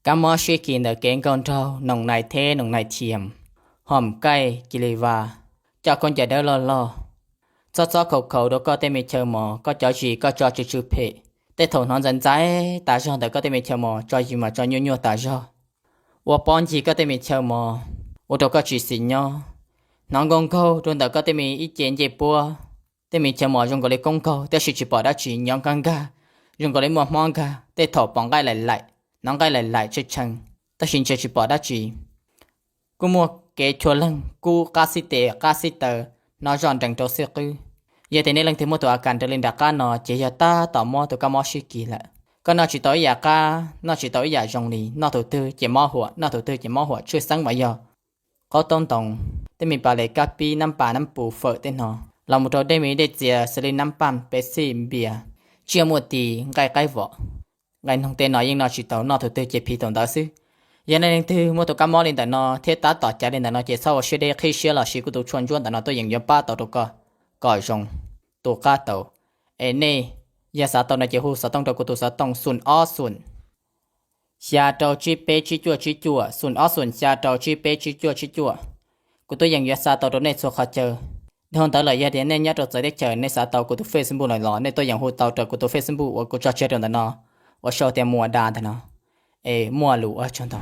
Kab mob sib kis ntawm kev nkaug nraug noom nais thiab noom nais thiam, hom kaij cia li vas, coj khaub ncaws dawb loj loj, txob txob khaus khaus rau koj tej me chaw mos, koj cov zis koj tso tsw tsw phem, tej thaum hnov ntxais ntxais tas zog ntawm koj tej me chaw mos, tso zis mas tso nyuaj nyuaj tas zog, ua pob ncig koj tej me chaw mos, ua rau koj tsis xis nyob. Hnov nkaug nkaug rau ntawm koj tej me ib ce ncej puab, tej me chaw mos zoo nkaus li koob nkaug tab sis tsis pom dab tsi, nyob nkag nkag, zoo nkaus li muaj hmob nkag, tej thaum pom nqaij laim laim, hnov nqaij laim laim tshee tshee, tab sis ntshe tsis pom dab tsi. Kuj muaj kev chua leeg kub qab xib tes qab xib taw, hnov zoj nrees rau xib qwb. Yog tias nej leej twg muaj tus a kas raws li nram qab no ces yog tab tom mob tus kab mob sib kis lawm. Koj noj tsis tau ib yam qab, noj tsis tau ib yam zoo li, noj tus twg ces mob huam, noj tus twg ces mob huam, tshwj xeeb mas yog qaub taub ntoos, tej me pas les kab pib, nab pas nab pus, fawm tej no, los mus rau dej me dej txias xws li nab paj, pes xij, npias, tsiaj muaj tis, nqaij qaib vom, nqaij noog tej no yeej noj tsis tau, noj tus twg ces phiv thaum ntawd xwb. Yog nej leej twg muaj tus kab mob li ntawm no thiab tab tom cav li ntawm no ces txhob ua siab deb, qhib siab los sis kuv tus tshuaj ntsuab ntawm no tuaj yeem yuav pab tau rau koj kom zoo tus qab tau. Es nej yog xav tau no ces hu xov tooj rau kuv tus xov tooj xoom ob xoom xya rau tsib peb tsib cuaj tsib cuaj, xoom ob xoom xya rau tsib peb tsib cuaj tsib cuaj. Kuv tuaj yeem yuav xa tau rau nej txhua qhov chaw. Dhau ntawd lawm yog tias nej nyob rau txawv teb chaws nej xav tau kuv tus Facebook no los nej tuaj yeem hu tau rau kuv tus Facebook uas kuv tso tseg rau ntawm no, uas sau tias Muas Da ntawm no, es muaj lus ua tsaug ntau.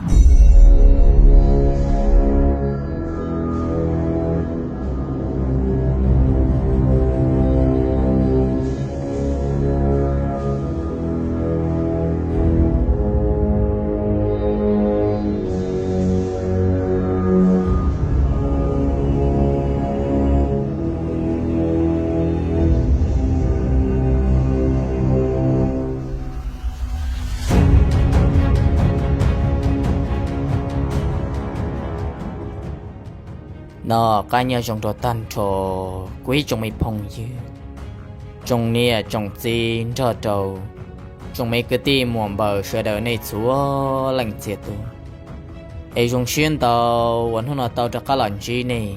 Noj qab nyob zoo rau tag nrho kuv ib tsoom me phooj ywg, tsoom niam tsoom txiv nrog rau tsoom me kwv tij muam npaws sawv daws nej txhua leej txhia tus. Es zoo siab ntau uas hnub no tau rov qab los ntsib nej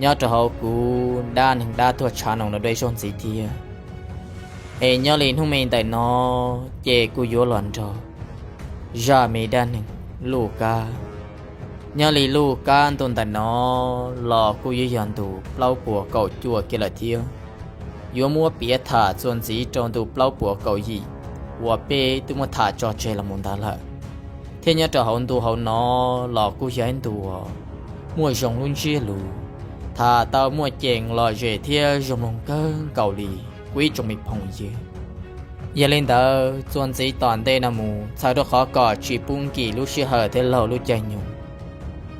nyob rau hauv kuv dab neeg dab tuag tshav no dua ib zaug ntxiv thiab. Es nyob li hnub me ntawm no ces kuv yuav los nrog zaj me dab neeg Luj Kab. Nyob li Luj Kab ntu ntawm no los kuj yuav yog ntu plaub puas kaum cuaj kiag lawm thiab. Yuav muab piav tham txuas ntxiv rau ntu plaub puas kaum yim uas peb twb muab tham tso tseg los mus ntawd lawm. Thiab nyob rau hauv ntu hauv no los kuj yog ib ntu muaj zoo lub ntsiab lus, tham tau muaj ceem lom zem thiab zoo mloog kawg nkaus li kuv ib tsoom me phooj ywg. Yog li ntawd txuas ntxiv tom ntej no mus txhawm rau qhov kom tsis pub nkim lub sij hawm thiab laug lub caij nyoog,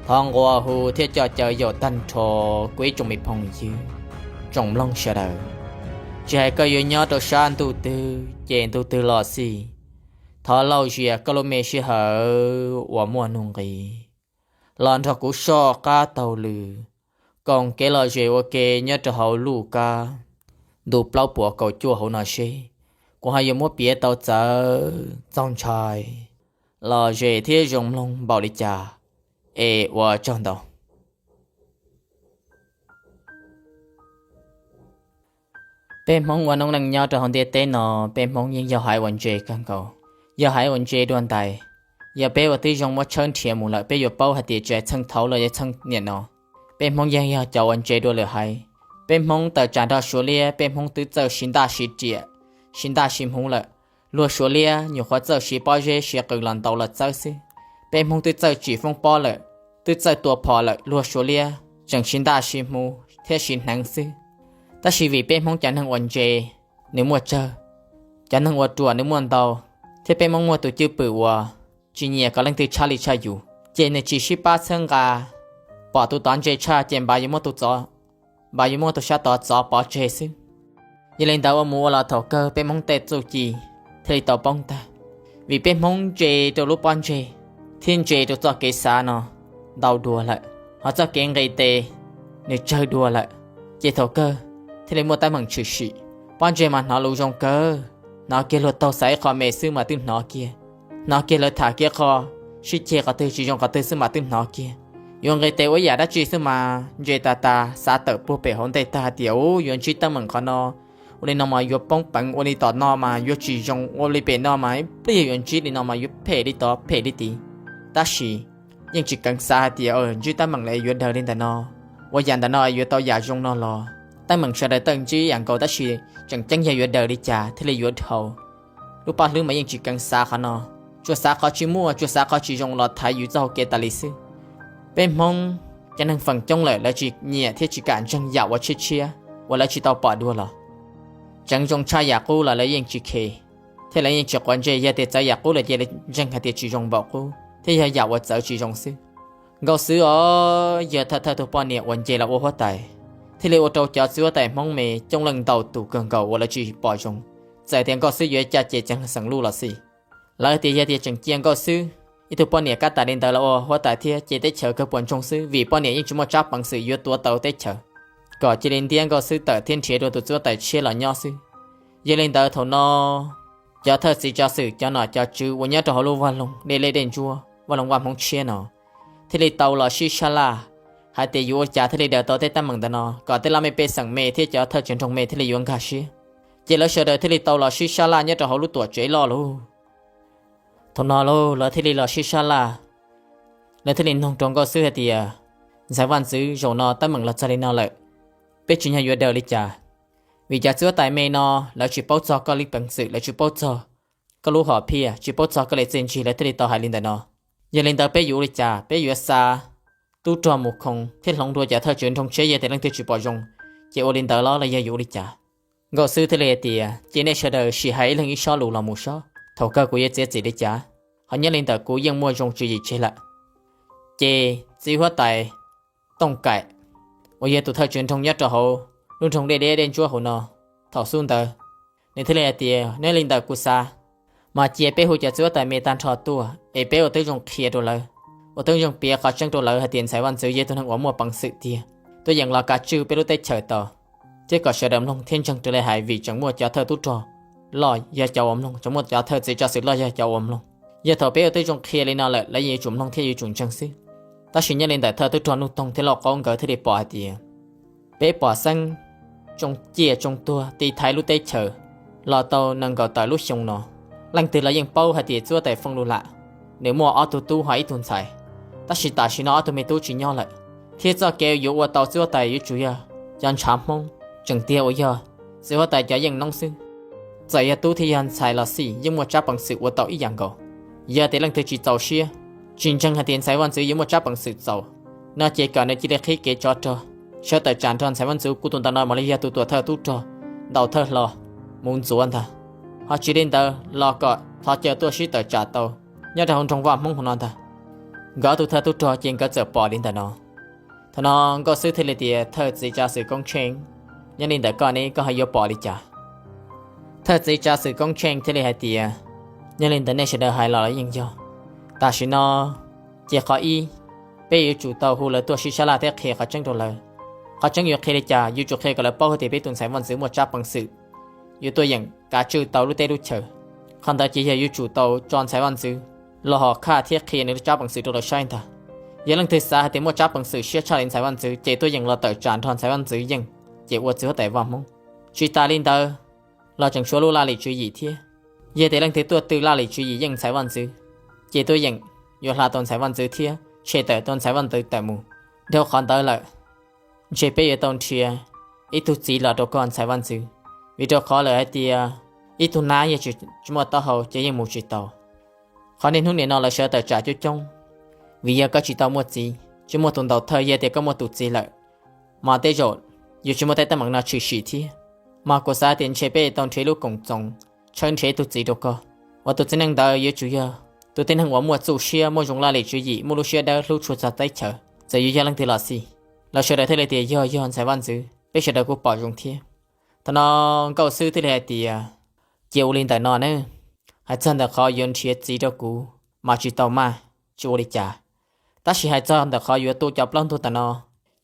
thov nquas hu thiab coj caw yaum tag nrho kuv ib tsoom me phooj ywg, tsoom mloog sawv daws. Tsis hais koj yuav nyob rau sab ntuj twg ces ntuj twg los xij, thov lauj zias koj lub me sij hawm uas muaj nuj nqis los nrog kuv soj qab taug lw koom kev lom zem ua ke nyob rau hauv Luj Kab ntu plaub puas kaum cuaj hauv no seb kuv ho yuav muab piav tau txawv txaus ntshai lom zem thiab zoo mloog npaum li cas. Es ua tsaug ntau. Peb Hmoob ua noob neej nyob rau hauv ntiaj teb no, peb Hmoob yeej yog haiv uas ntse kawg nkaus, yog haiv uas ntse dua ntais. Yog peb ua tib zoo muab tshawb nrhiav mus lawm peb yuav paub hais tias tsis hais txheej thaud los yog txheej niaj no, peb Hmoob yeej yog cov uas ntse dua lwm haiv. Peb Hmoob tawm tsam nrog Suav liab, peb Hmoob twb txawj siv ntaj siv riam, siv ntaj siv hmuv lawm. Luag Suav liab nyuam qhuav txawj siv pob zeb siv qws los ntaus los txawb xwb. Peb Hmoob twb txawj tsim foob pob lawm, twb txawj tua phom lawm, luag Suav liab tseem siv ntaj siv hmuv thiab siv hneev xwb. Tab sis vim peb Hmoob cov neeg uas ntse, nws muaj tsawg, cov neeg uas ruam nws muaj ntau, thiab peb Hmoob muaj tus cwj pwm uas tsis nyiam kom leej twg tshaj li tshaj yus, ces nws tsis sib pab txhawb nqa, pom tus tod ntse tshaj ces npav yuav muab tus txov, npav yuav muab tus sab tod txov pov tseg xwb. Yog li ntawd ua mus ua los thaum kawg peb Hmoob tej txuj ci thiaj li tau poob tag, vim peb Hmoob ntse rau lub pob ntseg thiab ntse rau txoj kev xav no ntau dua lawm, ho txoj kev nqis tes nws tsawg dua lawm, ces thaum kawg thiaj li muaj teeb meem tshwm sim. Pob ntseg mas hnov lus zoo kawg, hnov kiag luag taug xaiv ib qho me xwb mas twb hnov kiag, hnov kiag lawv tham kiag qho sib ceg qhov twg tsis zoo qhov twg xwb mas twb hnov kiag. Yuav nqis tes ua ib yam dab tsi xwb mas ntse tas tas xav tawm puag pem hauv ntej tag hais tias ub yuav ntsib teeb meem qhov no, Ua li no mas yuav poob peev, ua li tom no mas yuav tsis zoo, ua li pem no mas ib pliag yuav ntsib li no mas yuav phem li tod phem li tid. Tab sis yeej tsis keev xav hais tias ntsib teeb meem lawm yuav daws li ntawm no, ua yam ntawm no yuav tau yam zoo no los teeb meem sawv daws tawm ntsib yam nkaus, tab sis tseem ceeb yog yuav daws li cas thiaj li yuav dhau. Lub paj hlwb mas yeej tsis keev xav qhov no, tsuas xav qhov tsis muaj, tsuas xav qhov tsis zoo los thaiv yus txoj hau kev tas li xwb. Peb Hmoob cov neeg feem coob lawm lawv tsis nyiam thiab tsis kam ntseeg yam uas tshiab tshiab uas lawv tsis tau pom dua los. Tseev zoo tshaj yam qub los lawv yeej tsis khes, thiab lawv yeej tsis quav ntsej, yog tias txawv yam qub lawm ces lawv ntseeg hais tias tsis zoo npaum qub thiab yog yam uas txawv tsis zoo xwb. Nkauj Xwb os, yog thawj thawj tus poj niam uas nce los ua huab tais, thiaj li ua rau cov txiv huab tais Hmoob me coob leej ntau tus kawg nkaus uas lawv tsis pom zoo. Txawm tias Nkauj Xwb yuav caj ces ceev xeem luj los xij, lawv tias yog tias tseem cia Nkauj Xwb ib tug poj niam kab tas li ntawd los ua huab tais thiab ces teb chaws kawg puas ntsoog xwb, vim poj niam yeej tsis muaj tsab peev xwm yuav tuav tau teb chaws, kom cia li ntiab Nkauj Xwb tawm thiab nrhiav dua tus txiv huab tais tshiab los nyob xwb. Yog li ntawd thaum no cov thawj txiv tsav xwm, cov nom cov tswv uas nyob rau hauv lub vaj loog Dej Liab Dej Ntsuab, vaj loog Vaj Hmoob tshiab no thiaj li tau los sib sab laj hais tias yuav ua cas thiaj li daws tau tej teeb meem ntawm no kom tej laj mej pej xeem me thiab cov thawj tsev nroog me thiaj li yuav nkag siab. Ces lawv sawv daws thiaj li tau los sib sab laj nyob rau hauv lub tuam tsev loj lug. Thaum no lawv thiaj li los sib sab laj, lawv thiaj li noog rau Nkauj Xwb hais tias, Ntxhais vaj ntxwv, zaum no teeb meem los txog li no lawm, peb tsim nyog yuav daws li cas? Vim cov txiv huab tais me no lawv tsis paub txog koj lub peev xwm, lawv tsis paub txog koj lub hom phiaj, tsis paub txog koj li txiaj ntsig, lawv thiaj li tau hais li ntawm no. Yog li ntawd peb yuav ua li cas? Peb yuav xa tub rog mus khoov thiab hloov dua cov thawj tsev nroog tshiab, yog tias leej twg tsis pom zoo ces ua li ntawd los los yog yuav ua li cas? Nkauj Xwb thiaj li hais tias, Cia nej sawv daws sim hais ib leeg ib sob lus los mus sob, thaum kawg kuv yuav txiav txim li cas. Ho nyob li ntawm kuv yeej muaj zoo tswv yim tseg lawm. Ces txiv huab tais Tooj Kaim uas yog tus thawj tsev nroog nyob rau hauv lub nroog Dej Liab Dej Ntsuab hauv no, thaum xub ntawd nws thiaj li hais tias, Nyob li ntawm kuv xav mas cia peb hu cov txiv huab tais me tag nrho tuaj es peb ua tib zoo qhia rau lawv, ua tib zoo piav qhov tseeb rau lawv hais tias ntxhais vaj ntxwv yog tus neeg uas muaj peev xwm tiag, tuaj yeem los kav tswj peb lub teb chaws tau, thiab kom sawv daws mloog thiab ntseeg raws li hais, vim tseem muaj cov thawj tub rog loj yog cov uas mloog, tseem muaj cov thawj txiv tsav xwm loj yog cov uas mloog. Yog thaum peb ua tib zoo qhia li no lawm lawv yeej yuav tsum mloog thiab yuav tsum ntseeg xwb. Tab sis nyob li ntawm thawj tub rog Nuj Toog thiab Lauj Qaub nkawd thiaj li pom hais tias peb pom xeeb tsoo ciaj tsoo tuag tiv thaiv lub teb chaws los tau nees nkaum tawm lub xyoo no, leej twg los yeej paub hais tias txiv huab tais Fooj Lus Lam nws muaj ob tug tub ho ib tug ntxhais, tab sis tam sim no ob tug me tub tsis nyob lawm, thiab txoj kev yuav ua tau txiv huab tais yuav tsum yog cov ntshav Hmoob, tseem tiag uas yog txiv huab tais cov yeej noob xwb. Txawm yog tub thiab yog ntxhais los xij yeej muaj tsab peev xwm ua tau ib yam nkaus. Yog tias leej twg tsis txaus siab, tsis ntseeg hais tias ntxhais vaj ntxwv yuav muaj tsab peev xwm txaus no ces kom nws cia li qhib kev tsov rog sawv tawm tsam nrog ntxhais vaj ntxwv kuv tus ntawm no mam li yog tus tuam thawj tub rog ntaus thawj hlo mus ntxuav ntag. Ho tsis li ntawd los kom thov caw tuaj sib tawm tsam tau nyob rau hauv nroog Vaj Hmoob hauv no ntag. Nkawd ob tug thawj tub rog ces nkawd txawm pom li ntawm no. Thaum no Nkauj Xwb thiaj li tias, Thawj txiv tsav xwm Koob Tsheej, nyob li ntawm koj ne koj ho yuav pom li cas? Thawj txiv tsav xwm Koob Tsheej thiaj li hais tias, Nyob li ntawm nej sawv daws hais los los yeej yog. Tam sim no ces qhov ib, peb yuav tsum tau hu lawv tuaj sib sab laj thiab qhia qhov tseeb rau lawv. Qhov tseeb yuav qhia li cas? Yuav tsum qhia kom lawv paub hais tias peb tus ntxhais vaj ntxwv muaj tsab peev xwm yuav tuaj yeem kav tswj tau lub teb lub chaws. Qhov ntawd ces yog yuav tsum tau tso ntxhais vaj ntxwv los hom khaj thiab qhia nws lub tsab peev xwm rau lawv saib ntag. Yog leej twg xav hais tias muaj tsab peev xwm siab tshaj li ntxhais vaj ntxwv ces tuaj yeem los tawm tsam nrog ntxhais vaj ntxwv yeej, ces ua txiv huab tais Vaj Hmoob. Tsis tas li ntawd los tseem tshuav lub laj lim tswv yim thiab. Yog tias leej twg tuaj twg laj lim tswv yim yeej ntxhais vaj ntxwv, ces tuaj yeem yuav hla tau ntxhais vaj ntxwv thiab tshem tawm tau ntxhais vaj ntxwv tawm mus. Dhau qhov ntawd lawm, ntshe peb yuav tau nrhiav ib tug txiv los rau koj ntxhais vaj ntxwv, vim rau qhov lawm hais tias ib tug nab yog tsis muaj taub hau ces yeej mus tsis tau. Qhov niaj hnub nim no lawv sawv tawm tsam coob coob, vim yog koj tsis tau muaj txiv, tsis muaj tus ntaus thawj. Yog tias koj muaj tus txiv lawm, mas tej zaum yuav tsis muaj tej teeb meem no tshwm sim thiab. Mas kuv xav tias ntshe peb tau nrhiav lub koom txoos tshawb nrhiav ib tug txiv rau koj, uas tus txiv neej ntawd yuav tsum yog tus tib neeg uas muaj txuj siab, muaj zoo laj lim tswv yim, muaj lub siab dawb hlub tshua txog teb chaws. Txawm yuav yog leej twg los xij, lawv sawv daws thiaj li tias, Yog, yog ntxhais vaj ntxwv, peb sawv daws kuj pom zoo thiab. Thaum no Nkauj Xwb thiaj li hais tias, Cia ua li ntawm no ne, hais txog ntawm qhov yuav nrhiav txiv rau kuv mas tsis tau maj, tsis ua li cas. Tab sis hais txog ntawm qhov yuav tu cov plaub ntug ntawm no,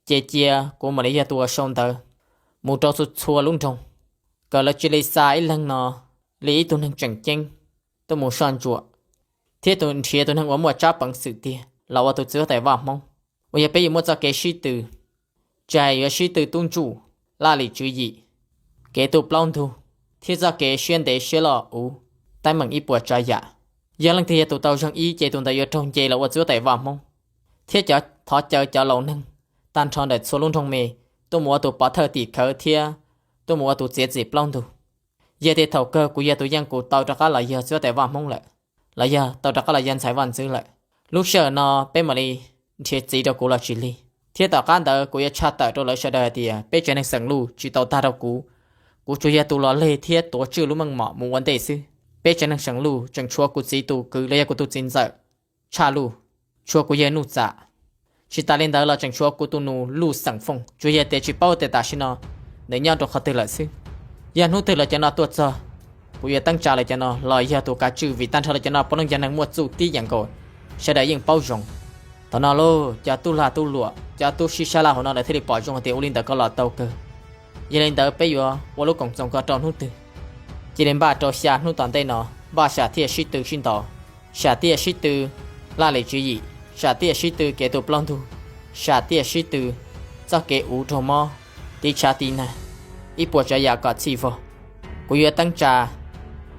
ces cia kuv mam li yog tus ua sau ntawv mus rau txhua txhua lub nroog, kom lawv cia li xa ib leeg no li ib tug neeg tseem ceeb tuaj mus soj ntsuam, thiab tus nrhiav tus neeg uas muaj tsab peev xwm tiag los ua tus txiv huab tais Vaj Hmoob, uas yog peb yuav muaj txoj kev sib tw, tsis hais yuav sib tw tub ntsuj, laj lim tswv yim, kev tu plaub ntug, thiab txoj kev siab ntev siab loj uv, teeb meem ib puas tsav yam. Yog leej twg yog tus tau zeeg ib ces tus ntawd yuav raug nce los ua txiv huab tais vaj hmoob, thiab cov thov caw cov laus neeg tag nrho ntawm txhua lub nroog me tuaj mus ua tus pov thawj tim khawv thiab tuaj mus ua tus txiav txim plaub ntug. Yog tias thaum kawg kuv yog tus yeej kuv tau rov qab los yog txiv huab tais vaj hmoob lawm, los yog tau rov qab los yog ntxhais vaj ntxwv lawm, lub sij hawm no peb mam li nrhiav txiv rau kuv los tsis lig. Thiab tom qab ntawd kuv yuav tshaj tawm rau lawv sawv daws hais tias peb tsev neeg xeem Luj tsis tau tag rau kuv, kuv tsuas yog tus los leg thiab tuav tswj lub meej mom mus ua ntej xwb. Peb tsev neeg xeem Luj tseem tshuav kuv txiv tus kwv los yog kuv tus txiv ntxawm Tshaj Luj, tshuav kuv yawg Nuj Txam. Tsis tas li ntawd los tseem tshuav kuv tus nus Luj Xeem Fooj, tsuas yog tias tsis paub tias tam sim no nws nyob rau qhov twg lawm xwb. Yog hnub twg lawv cov no tuaj txog, kuv yuav teeb tsa lawv cov no los yog tus kav tswj, vim tag nrho lawv cov no puav leej yog neeg muaj txuj tib yam nkaus, sawv daws yeej paub zoo. Thaum no lauj, cov tub lag tub luam, cov tub sib sab laj hauv no lawv thiaj li pom zoo hais tias ua li ntawd ko los tau kawg. Yog li ntawd peb yuav ua lub koom txoos ko rau hnub twg? Cia li npaj rau xya hnub tom ntej no, npaj sam thiaj sib tw sib ntaus, sam tiaj sib tw laj lim tswv yim, sam tiaj sib tw kev tu plaub ntug, sam tiaj sib tw txoj kev uv raug mob, tiv tshav tiv nag, ib puas tsav yam kom txhij vog. Kuv yuav teeb tsa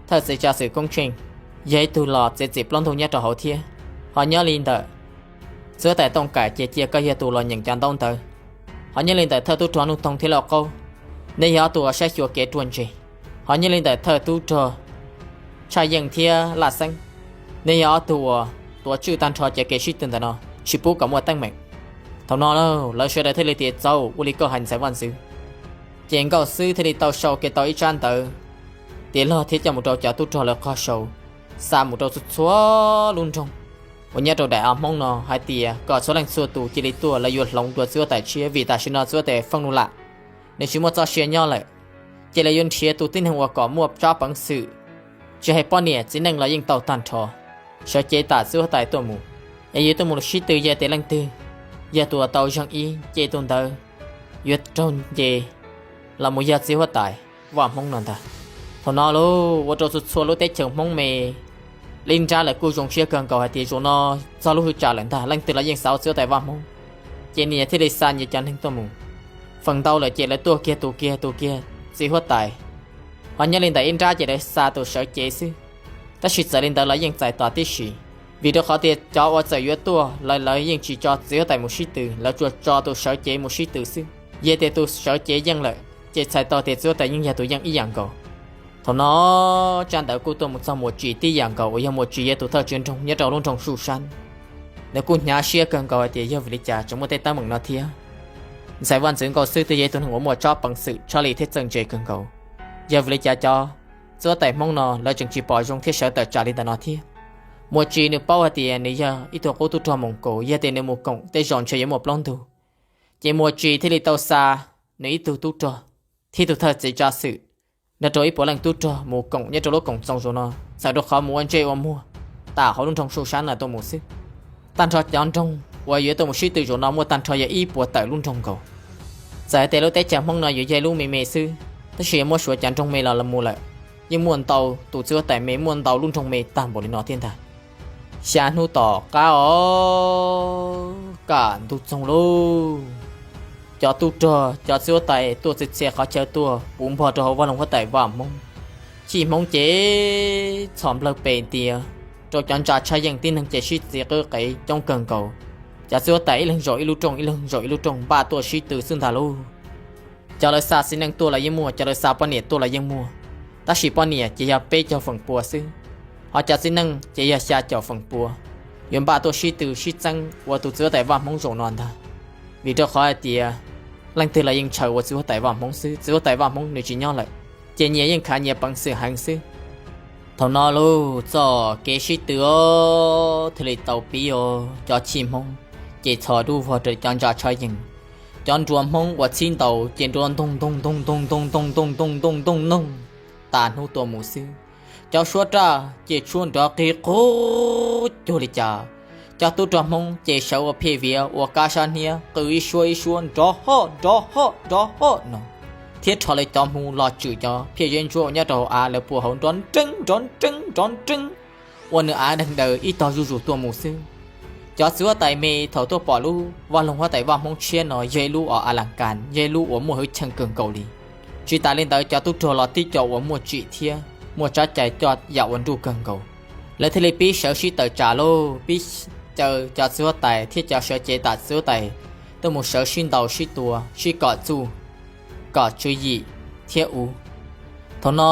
thawj txiv tsav xwm Koob Tsheej, yog ib tug los txiav txim plaub ntug nyob rau hauv thiab. Ho nyob li ntawm txiv huab tais Tooj Kaim ces cia koj yog tus los nyeem cov ntaub ntawv. Ho nyob li ntawm thawj tub rog Nuj Toog thiab Lauj Qaub, nej yog ob tug uas saib xyuas kev ruaj ntseg. Ho nyob li ntawm thawj tub rog Tshaj Yeej thiab Laj Xeeb, nej yog ob tug uas tuav tswj tag nrho cov kev sib tw ntawm no, tsis pub kom muaj teeb meem. Thaum no lawv sawv daws thiaj li tias txaus, ua li koj hais ntxhais vaj ntxwv. Ces Nkauj Xwb thiaj li tau sau kiag tau ib tsab ntawv tiav log thiab coj mus rau cov tub rog lawv qhov sau, xa mus rau txhua txhua lub nroog uas nyob rau daim av Hmoob no hais tias kom txhua leej txhua tus cia li tuaj, lawv yuav hloov dua txiv huab tais tshiab, vim tam sim no txiv huab tais Fooj Nuj Lam nws tsis muaj txoj sia nyob lawm. Ces lawv yuav nrhiav tus tib neeg uas kom muaj tsob peev xwm, tsis hais poj niam txiv neej los yeej tau tag nrho, sawv cev tam txiv huab tais tuaj mus. Es yuav tuaj mus sib tw, yog tias leej twg yog tus uas tau zeeg ib ces tus ntawd yuav raug nce los mus yog txiv huab tais vaj Hmoob no ntag. Thaum no lauj, ua rau txhua txhua lub teb chaws Hmoob me, li nrab lawv kuj zoo siab kawg nkaus hais tias zaum no txog lub hwj tsam lawm ntag, leej twg los yeej xav ua txiv huab tais vaj Hmoob. Ces nyias thiaj li xa nyias cov neeg tuaj mus. Feem ntau lawm ces lawv tuaj kiag tus kiag tus kiag txiv huab tais. Ho nyob li ntawm ib nrab ces lawv xa tus sawv cev xwb. Tab sis txawm li ntawd los yeej txais tos tib si, vim rau qhov tias cov uas txawm yuav tuaj lawv, lawv yeej tsis tso txiv huab tais mus sib tw, lawv tsuas tso tus sawv cev mus sib tw xwb. Yog tias tus sawv cev yeej lawm ces txhais tau tias txiv huab tais yeej yog tus yeej ib yam nkaus. Thaum no tsab ntawv kuj tuaj mus txog Muas Tsis tib yam nkaus, uas yog Muas Tsis yog tus thawj tswj nroog nyob rau lub nroog Suj Sab. Nws kuj hnyav siab kawg nkaus hais tias yog vim li cas tseem muaj tej teeb meem no thiab. Ntxhais vaj ntxwv Nkauj Xwb twb yog ib tug neeg uas muaj tsob peev xwm tshaj lij thiab txawj ntse kawg nkaus. Yog vim li cas cov txiv huab tais Hmoob no lawv tseem tsis pom zoo thiab sawv tawm tsam li ntawm no thiab? Muas Tsis nws paub hais tias nws yog ib tug qub tub rog Moos Kaus, yog tias nws mus koom tej zaum ntshe yuav muaj plaub ntug. Ces Muas Tsis thiaj li tau xa nws ib tug tub rog thiab tus thawj txiv tsav xwm nrog rau ib puas leej tub rog mus koom nyob rau lub koom txoos zaum no, txawm rau qhov mus ua ntsej ua muag tam hauv lub nroog Suj Sab no tuaj mus xwb. Tag nrho cov nroog uas yuav tuaj mus sib tw zaum no muaj tag nrho yog ib puas tawm lub nroog nkaus. Txawm hais tias lub teb chaws Hmoob no yuav yog ib lub me me xwb, tab sis yuav muab suav cov nroog me los los mus lawm, yeej muaj ntau tus txiv huab tais me, muaj ntau lub nroog me tag npaum li no thiab ntag. Xya hnub tom qab os, kaj ntug txoog lauj, cov tub rog cov txiv huab tais tuaj txia txia qhov chaw tuaj puv npog rau hauv vaj loog huab tais Vaj Hmoob. Chij Hmoob ces txhos nplawg pes ntias rau cov ntsa tshaj yeej tib neeg ces sib txiv qwb qev coob kawg nkaus. Cov txiv huab tais ib leeg zaum ib lub rooj, ib leeg zaum ib lub rooj npaj tuaj sib tw xwb ntag lauj. Cov lawv xa txiv neej tuaj los yeej muaj, cov lawv xa poj niam tuaj los yeej muaj, tab sis poj niam ces yog peb caug feem pua xwb, ho cov txiv neej ces yog xya caum feem pua. Yuav npaj tuaj sib tw sib txeeb ua tus txiv huab tais Vaj Hmoob zaum no ntag, vim rau qhov hais tias leej twg los yeej ntshaw ua txiv huab tais Vaj Hmoob xwb, txiv huab tais Vaj Hmoob nws tsis nyob lawm, ces nyias yeej khav nyias peev xwm heev xwb. Thaum no lauj, txoj kev sib tw os thiaj li tau pib os. Cov Chij Hmoob ces txhos dub vog rau cov ntsa tshaj yeej. Cov nruas Hmoob uas txhib ntaus ces nruas ntoog ntoog ntoog ntoog ntoog ntoog ntoog ntoog ntoog ntoog ntoog tas hnub tuaj mus xwb. Cov suab raj ces tshuab nrov qig qub cuag li cas. Cov tub rog Hmoob ces sawv ua phiaj viav ua kab sab hniab qw ib suab ib suab nrov hoj nrov hoj nrov hoj no, thiab rho lawv cov hmuv los tswm cov phiaj zeb ntsuab uas nyob rau hauv av lawv puag hauv nrov nreeb nrov nreeb nrov nreeb, ua nws av deeg daws ib tog zuj zus tuaj mus xwb. Cov txiv huab tais me thaum tuaj pom lub vaj loog huab tais Vaj Hmoob tshiab no yog ib lub uas a las kas, yog ib lub uas muaj hwj chim kawg nkaus li. Tsis tas li ntawd cov tub rog los tib co uas muaj tsim thiab muaj tsab cai coj yam ua nruj kawg nkaus. Lawv thiaj li pib sawv sib tawm tsam lauj, pib caw cov txiv huab tais thiab cov sawv cev tam txiv huab tais tuaj mus sawv sib ntaus sib tua sib kom txuj, kom tswv yim thiab uv. Thaum no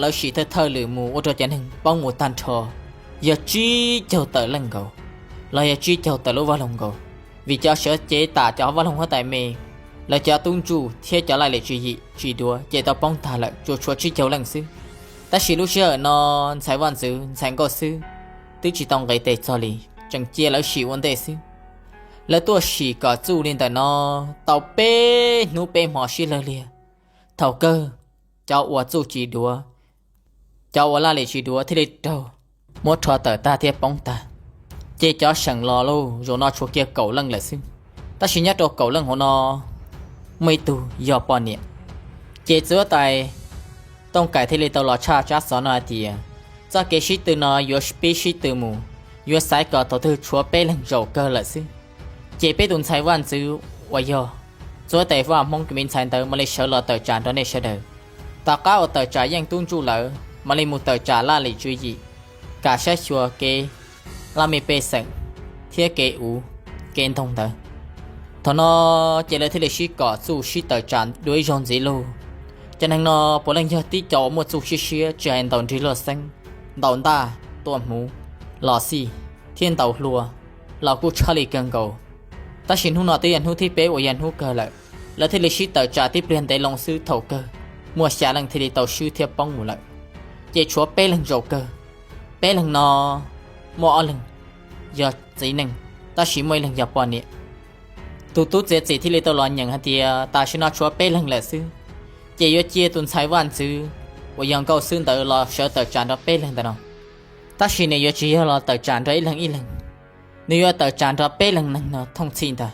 lawv sim thawj thawj lwm mus ua rau cov neeg poob mus tag nrho yog tsib caug tawm leej nkaus, los yog tsib caug tawm lub vaj loog nkaus. Vim cov sawv cev tam cov vaj loog huab tais me, lawv cov tub ntsuj thiab cov laj lim tswv yim tsis duav ces tau poob tag lawm, tsuas tshuav tsib caug leej xwb. Tab sis lub sij hawm no ntxhais vaj ntxwv ntxhais nkauj xwb twb tsis tau nqis tes txog li, tseem cia lawv sim ua ntej xwb. Lawv tuaj sim kom txuj li ntawm no tau peb hnub peb hmo sib lawg liag. Thaum kawg cov uas txuj tsis duav, cov uas laj lim tsis duav thiaj li raug muab rho tawm tag thiab poob tag. Ces cov seem los lauj, zaum no tshuav kiag kaum leej lawm xwb. Tab sis nyob rau kaum leej hauv no muaj ib tug yog poj niam. Ces txiv huab tais Tooj Kaim thiaj li tau los tshaj tsab xov no hais tias txoj kev sib tw no yuav pib sib tw mus, yuav xaiv kom thaum twg tshuav peb leeg zaum kawg lawm xwb. Ces peb tus ntxhais vaj ntxwv uas yog txiv huab tais vaj Hmoob kev me ntxhais ntawd mam li sawv los tawm tsam nrog nej sawv daws. Tom qab uas tawm tsam yeej tub ntsuj lawm mam li mus tawm tsam laj lim tswv yim, kam saib xyuas kev laj mej pej xeem thiab kev uv kev ntoog ntawd. Thaum no ces lawv thiaj li sib kom txuj sib tawm tsam dua ib zaug ntxiv lauj. Cov neeg no puav leej yog tib co uas muaj txuj siab siab tsis hais ntaus nrig luag xeeb, ntaus ntaj, tua hmuv, los xij, thiab ntaus hlua los kuj tshaj li kawg nkaus. Tab sis hnub no twb yog hnub thib peb uas yog hnub kawg lawm, lawv thiaj li sib tawm tsam tib pliag ntev loo xwb thaum kawg muaj xya leej thiaj li tau swb thiab poob mus lawm. Ces tshuav peb leeg zaum kawg. Peb leeg no muaj ob leeg yog txiv neej, tab sis muaj ib leeg yog poj niam. Tus tub txiav txim thiaj li tau los nyeem hais tias tam sim no tshuav peb leeg lawm xwb, ces yuav cia tus ntxhais vaj ntxwv uas yog Nkauj Xwb ntawd los sawv tawm tsam nrog peb leeg ntawm no. Tab sis nws yuav tsis yog los tawm tsam nrog ib leeg ib leeg, nws yuav tawm tsam nrog peb leeg neeg no thooj txhij ntag.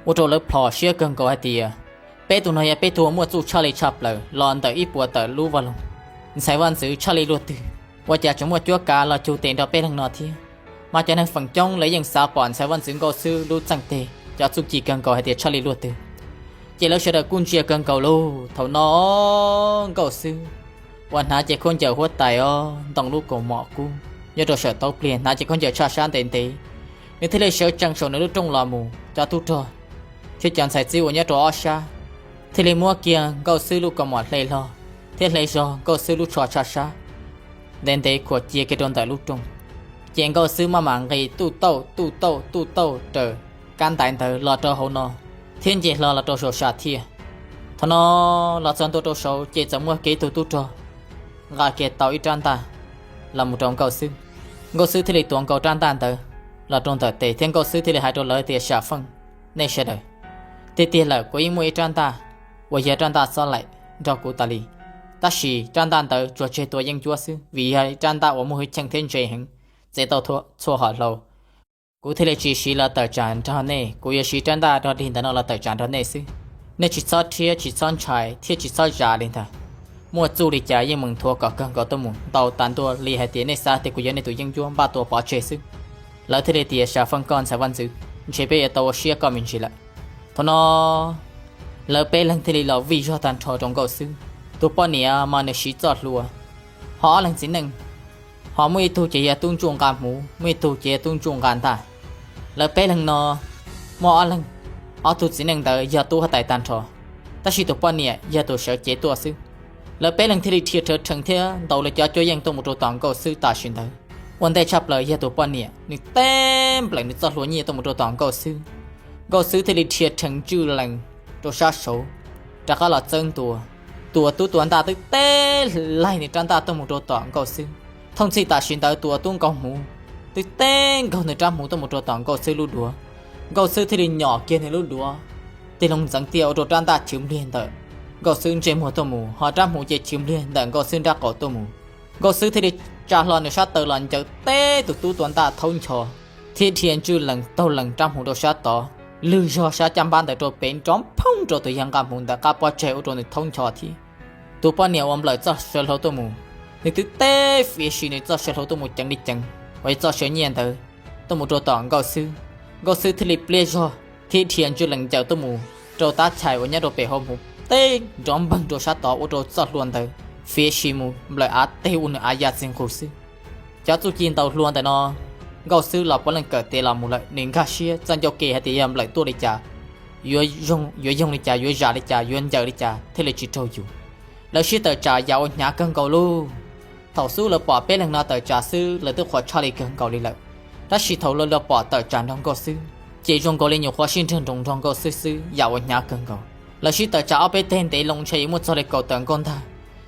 Ua rau lawv plhom siab kawg nkaus hais tias peb tug no yog peb tug muaj txuj tshaj li tshaj plaws los ntawm ib puas tawm lub vaj loog. Ntxhais vaj ntxwv tshaj li luaj twg, ua cas tseem muaj cuab kav los cug tes nrog peb leeg no thiab? Mas cov neeg feem coob lawv yeej xav pom ntxhais vaj ntxwv Nkauj Xwb lub txeej teg cov txuj ci kawg nkaus hais tias tshaj li luaj twg. Ces lawv sawv daws kuj ntsia kawg nkaus lauj. Thaum no Nkauj Xwb uas hnav cev khaub ncaws huab tais os, ntoo lub kaus mom kub nyob rau saum taub pliag, hnav cev khaub ncaws tshaj sab ntev ntev, nws thiaj li sawv tsees saum nws lub rooj los mus. Cov tub rog thiab cov ntxhais txib uas nyob rau ob sab thiaj li muab kiag Nkauj Xwb lub kaus mom hle hlo thiab hle zog Nkauj Xwb lub tsho tshaj sab ntev ntev khuam cia kiag rau ntawm lub rooj. Ces Nkauj Xwb maj mam nqis tuj tauj tuj tauj tuj tauj raws kab ntaiv ntawd los rau hauv no thiab nce hlo los rau saum sam thiaj. Thaum no los txog ntua rau saud ces txawm muaj kiag ib tug tub rog nqa kiag tau ib rab ntaj los mus rau Nkauj Xwb. Nkauj Xwb thiaj li tuav nkaus rab ntaj ntawd los rau ntawm tes thiab Nkauj Xwb thiaj li hais rau lawv tias, Sam feej nej sawv daws, tiag tiag lawm kuv yeej muaj ib rab ntaj uas yog rab ntaj xob laim nrog kuv tas li, tab sis rab ntaj ntawd tsuas tseg tua yeeb ncuab xwb vim yog rab ntaj uas muaj hwj chim thiab ntse heev, txev tau txhua hom hlau. Kuv thiaj li tsis siv los tawm tsam nrog nej, kuv yuav siv rab ntaj rog dig ntawm no los tawm tsam nrog nej xwb. Nej tsis txhob rhiab tsis txhob ntshai thiab tsis txhob zam li ntag. Muaj txuj li cas yeej meem nthuav kom kawg nkaus tuaj mus, ntau tas ntua li hais tias nej xav tias kuv yuav nej tus yeeb ncuab npaj tua pov tseg xwb. Lawv thiaj li tias, Sam feej koj ntxhais vaj ntxwv, ntshe peb yuav tau ua siab koj me ntsis lawm. Thaum no lawv peb leeg thiaj li los vij zog tag nrho rau Nkauj Xwb. Tus poj niam mas nws siv txoj hlua, ho ob leeg txiv neej, ho muaj ib tug ces yog tub ntsuj nqa hmuv, muaj ib tug ces yog tub ntsuj nqa ntaj. Lawv peb leeg no muaj ob leeg, ob tug txiv neej ntawd yog tub huab tais tag nrho, tab sis tus poj niam yog tus sawv cev tuaj xwb. Lawv peb leeg thiaj li dhia rhawv rhees thiab ntaus lawv cov cuab yeej tuaj mus rau tom Nkauj Xwb tam sim ntawd. Ua ntej tshaj plaws yog tus poj niam nws teb nplawm nws txoj hlua nyiaj tuaj mus rau tom Nkauj Xwb. Nkauj Xwb thiaj li dhia rhees ntswj lees rau sab saud, rov qab los txawb ntua. Tus uas tub tua ntaj twb teb laig nws rab ntaj tuaj mus rau tom Nkauj Xwb. Thooj txhij tam sim ntawd tus uas tub nkaug hmuv twb teb nkaug nws rab hmuv tuaj mus rau tom Nkauj Xwb lub duav. Nkauj Xwb thiaj li nyom kiag nws lub duav, tig loo ntxeev tiaj ua rau rab ntaj chwv npliag ntawm Nkauj Xwb ntsej muag tuaj mus, ho rab hmuv ces chwv npliag ntawm Nkauj Xwb nrab qaum tuaj mus. Nkauj Xwb thiaj li tsa hlo nws sab taw los ncaws teb tus tub tua ntaj thaub ncho, thiab dhia ntswj lees taug lees rab hmuv rau sab tod, lwg zog sab caj npab ntawd rau pem nrov phoob rau tus yawg nqa hmuv ntawd qab pob tsaig ua rau nws thaub ncho thiab. Tus poj niam uas nplawm txoj saw hlau tuaj mus, nws twb teb fiav si nws txoj saw hlau tuaj mus ceev li ceev uas yog txoj saw nyiaj ntawd tuaj mus rau tom Nkauj Xwb. Nkauj Xwb thiaj li pliab zog thiab dhia ntswj lees ncaws tuaj mus rau tab chais uas nyob rau pem hauv hmuv teb nrov npeeg rau sab tod ua rau txoj hlua ntawd fiav si mus nplawm av teg ua nws av ya txiv nqus xwb. Cov txuj ci ntaus hlua ntawm no, Nkauj Xwb los puav leej kawm tes los mus lawm, nws nkag siab txoj ncauj ke hais tias yog nplawm tuaj li cas, yuav yoog li cas, yuav zam li cas, yuav ncaws li cas thiaj li tsis raug yus. Lawv sib tawm tsam yam uas hnyav kawg nkaus lauj. Thaum xub lawv pom peb leeg no tawm tsam xwb lawv twb qhuas tshaj li kawg nkaus li lawm, tab sis thaum lawv los pom tawm tsam nrog Nkauj Xwb ces zoo nkaus li nyuam qhuav sib nrag nroos nrog Nkauj Xwb xwb, yam uas hnyav kawg nkaus. Lawv sib tawm tsam ob peb teg ntev loo ntshe yuav muaj txog li kaum tawm nkaus ntag,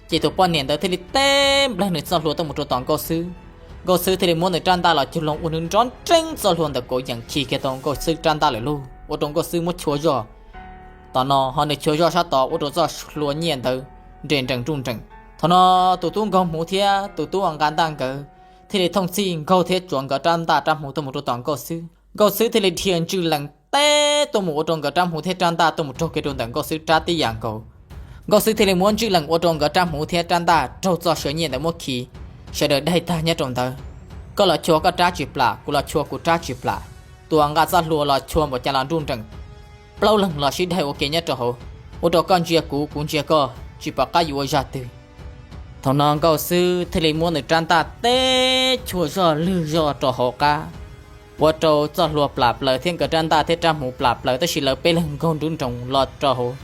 ces tus poj niam ntawd thiaj li teb nplawg nws txoj hlua tuaj mus rau tom Nkauj Xwb. Nkauj Xwb thiaj li muab nws rab ntaj los cug loo ua nws nrov nreeb txoj hlua ntawm kauv yeem khi kiag tau Nkauj Xwb rab ntaj lawm lauj, ua rau Nkauj Xwb muab chua zoj tom no, ho nws chua zoj sab tod ua rau txoj hlua nyiaj ntawd nres nrees nruj nrees. Thaum no tus tub nkaug hmuv thiab tus tub nqa ntaj nkawd thiaj li thooj txhij nkaug thiab tsuav nkawd rab ntaj rab hmuv tuaj mus rau tom Nkauj Xwb. Nkauj Xwb thiaj li dhia ntswj lees teb tuaj mus ua rau nkawd rab hmuv thiab rab ntaj tuaj mus raug kiag rau ntawm Nkauj Xwb rab tib yam nkaus. Nkauj Xwb thiaj li muab ntswj lees ua rau nkawd rab hmuv thiab rab ntaj raug txoj saw nyiaj ntawd muab khi. Sawv daws daig tag nyob rau ntawd, koj los chua koj rab tsis plam, kuv los chua kuv rab tsis plam. Tus uas nqa txoj hlua los chua npaum cas los nruj nrees, plaub leeg los sib daig ua ke nyob rau hauv, ua rau koj ntsia kuv, kuv ntsia koj, tsis pom qab yuav ua zaj twg. Thaum no Nkauj Xwb thiaj li muab nws rab ntaj teb chua zoj lwg zoj rau hauv qab, ua rau txoj hlua plam plaws thiab nkawd rab ntaj thiab rab hmuv plam plaws, tab sis lawv peb leeg nkaug nruv nroos los rau hauv,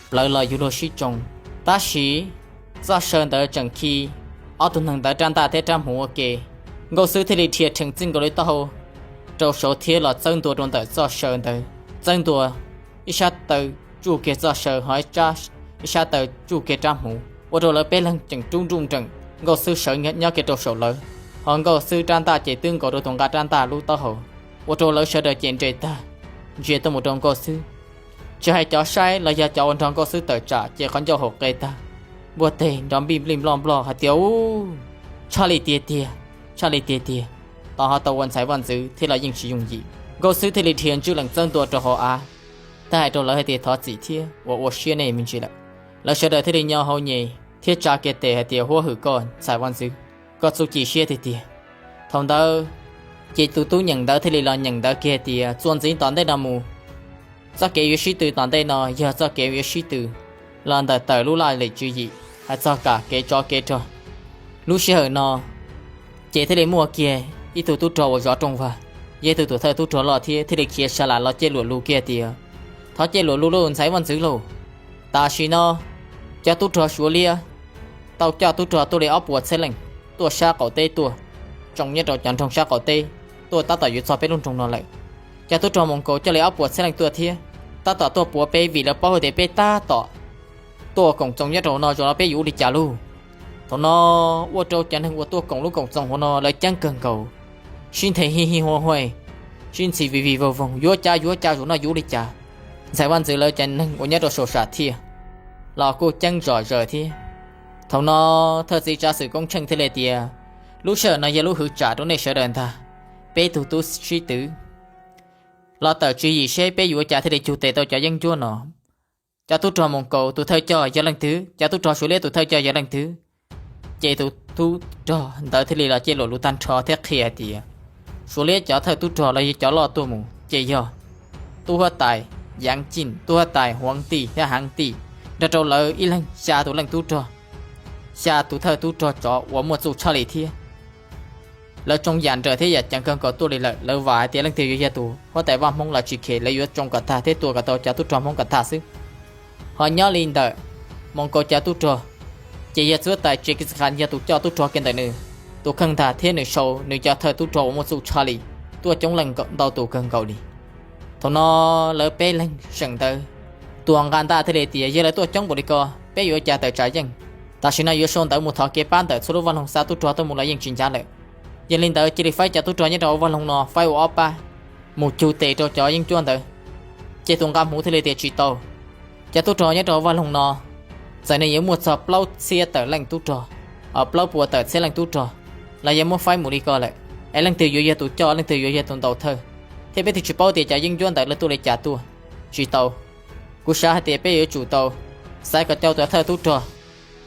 plawv los yuav luag sib tsoo. Tab sis txoj saw ntawd tseem khi ob tug neeg ntawd rab ntaj thiab rab hmuv ua ke. Nkauj Xwb thiaj li dhia rhees txij nkaus li taub hau rau saud thiab los txawb ntua rau ntawm txoj saw ntawd, txawb ntua ib sab taw tsuj kiag txoj saw ho ib sab taw tsuj kiag rab hmuv, ua rau lawv peb leeg tseem rub nruj nrees, Nkauj Xwb sawv nyob kiag rau saum lawv, ho Nkauj Xwb rab ntaj ces twb nkaus rau tus nqa rab ntaj lub taub hau, ua rau lawv sawv daws ces nres tag ntsia tuaj mus rau Nkauj Xwb. Tsis hais cov saib los yog cov uas nrog Nkauj Xwb tawm tsam ces qhov ncauj haum qe tag, npuaj teg nrov npij nplij nploj nploj hais tias, u, tshaj li tiag tiag, tshaj li tiag tiag. Tos ho tau ua ntxhais vaj ntxwv thiab los yeej tsis yooj yim. Nkauj Xwb thiaj li dhia ntswj lees txawb ntua rau hauv av, thiab hais rau lawv hais tias thov txim thiab ua ua siab nej me ntsis lawm. Lawv sawv daws thiaj li nyo hau nyem thiab tsa kiag tes hais tias huab hwm koj ntxhais vaj ntxwv, koj txuj ci siab tiag tiag. Thaum ntawd ces tus tub nyeem ntawv thiaj li los nyeem ntawv kiag hais tias txuas ntxiv tom ntej no mus, txoj kev yuav sib tw tom ntej no yog txoj kev yuav sib tw los ntawm tawm lub laj lim tswv yim hais txog kam kev tsov kev rog. Lub sij hawm no ces thiaj li muaj kiag ib tug tub rog uas zov rooj vag, yog ib tug tus thawj tub rog loj thiab thiaj li khiav sa lam los cej luam lus kiag tias, thov cej luam lus lauj ntxhais vaj ntxwv lauj, tam sim no cov tub rog Suav liab tau coj tub rog tuaj li ob puas txhiab leej tuaj sab qaum teb tuaj, tsoo nyob rau cov nroog sab qaum teb, tuaj tab tom yuav txog peb lub nroog no lawm. Cov tub rog Moos Kaus coj li ob puas txhiab leej tuaj thiab, tab tom tuaj puav peb vim lawv paub hais tias peb tab tom tuaj koom txoos nyob rau no, zaum no peb yuav ua li cas lauj? Thaum no ua rau cov neeg uas tuaj koom lub koom txoos hauv no lawv ceeb kawg nkaus, sib nthe hij hij huaj huaj, sib ntxhi vij vij voog voog, yuav cas yuav cas, zaum no yuav ua li cas? Ntxhais vaj ntxwv lawv cov neeg uas nyob rau saum sam thiaj los kuj ceeb zom zaws thiab. Thaum no thawj txiv tsav xwm Koob Tsheej thiaj li tias, lub sij hawm no yog lub hwv tsam rau nej sawv daws ntag. Peb tug tub sib twv los tawm tswv yim seb peb yuav ua cas thiaj li cug tes tau cov yeeb ncuab no. Cov tub rog Moos Kaus tus thawj coj yog leej twg, cov tub rog Suav liab tus thawj coj yog leej twg? Ces tus tub rog ntawd thiaj li los cej luam lus tag nrho thiab qhia hais tias, Suav liab cov thawj tub rog los yog cov loj tuaj mus ces yog tub huab tais Yaav Cim, tub huab tais Huav Tij thiab Haav Tij, nrog rau lawv ib leeg xya tus leej tub rog, xya tus thawj tub rog tsov uas muaj txuj tshaj li thiab. Lawv tsoo yam nrawm thiab yam ceev kawg nkaus tuaj li lawm, lawv vam hais tias leej twg yuav yog tus huab tais vaj Hmoob los tsis khes, lawv yuav tsoo kom tag thiab tua kom tau cov tub rog Hmoob kom tag xwb. Ho nyob li ntawm Moos Kaus cov tub rog, ces yog txiv huab tais Tsev Kiv Xas Khas yog tus coj tub rog kiag ntawm nws tus kheej ntag thiab nws sau nws cov thawj tub rog uas muaj txuj tshaj li tuaj coob leej ntau tus kawg nkaus li. Thaum no lawv peb leeg seem ntawd, tus uas nqa ntaj thiaj li tias, yog lawv tuaj coob npaum li ko peb yuav ua cas tawm tsam yeej? Tam sim no yuav sau ntawv mus thov kev pab ntawm txhua lub vaj loog xa tub rog tuaj mus los yeej tsis ncav lawm. Yog li ntawd cia li faib cov tub rog nyob rau hauv vaj loog no faib ua ob pab mus cug tes rau cov yeeb ncuab ntawd. Ces tus nqa hmuv thiaj li tias tsis tau. Cov tub rog nyob rau hauv vaj loog no, txawm nws yuav muaj txog plaub txhiab tawm leej tub rog, plaub puas tawm txhiab leej tub rog, los yog muab faib mus li ko lawm, es leej twg yuav yog tus coj, leej twg yuav yog tus ntaus thawj, thiab peb twb tsis paub tias cov yeeb ncuab ntawd lawv tuaj li cas tuaj. Tsis tau. Kuv xav hais tias peb yuav tsum tau xaiv kom tau cov thawj tub rog,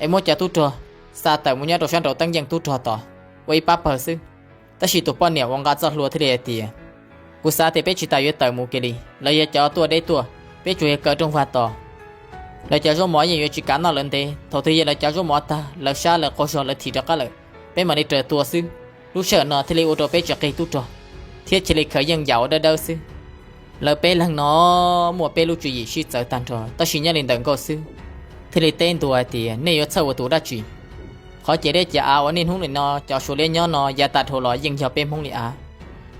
es muab cov tub rog xa tawm mus nyob rau sab nraud teeb yeej tub rog tos ua ib pab pawg xwb. Tab sis tus poj niam uas nqa txoj hlua thiaj li hais tias, kuv xav tias peb tsis tas yuav tawm mus kiag li, lawv yog cov tuaj deb tuaj, peb tsuas yog kaw rooj vag tos. Lawv cov zaub mov yeej yuav tsis kav noj lawv ntev, thaum twg yog lawv cov zaub mov tag, lawv sab lawv qaug zog lawv thim rov qab lawm, peb mam li raws tua xwb. Lub sij hawm no thiaj li ua rau peb tsis qig tub rog, thiab cia li khaws yeej yam ua dawb dawb xwb. Lawv peb leeg no muaj peb lub tswv yim sib txawv tag nrho, tab sis nyob li ntawm Nkauj xwb thiaj li teb ntua hais tias, nej yuav txhawj ua tus dab tsi? Qhov ciam dej ciam av uas niaj hnub nim no cov Suav liab nyob no yav tas dhau los yeej yog peb Hmoob li av.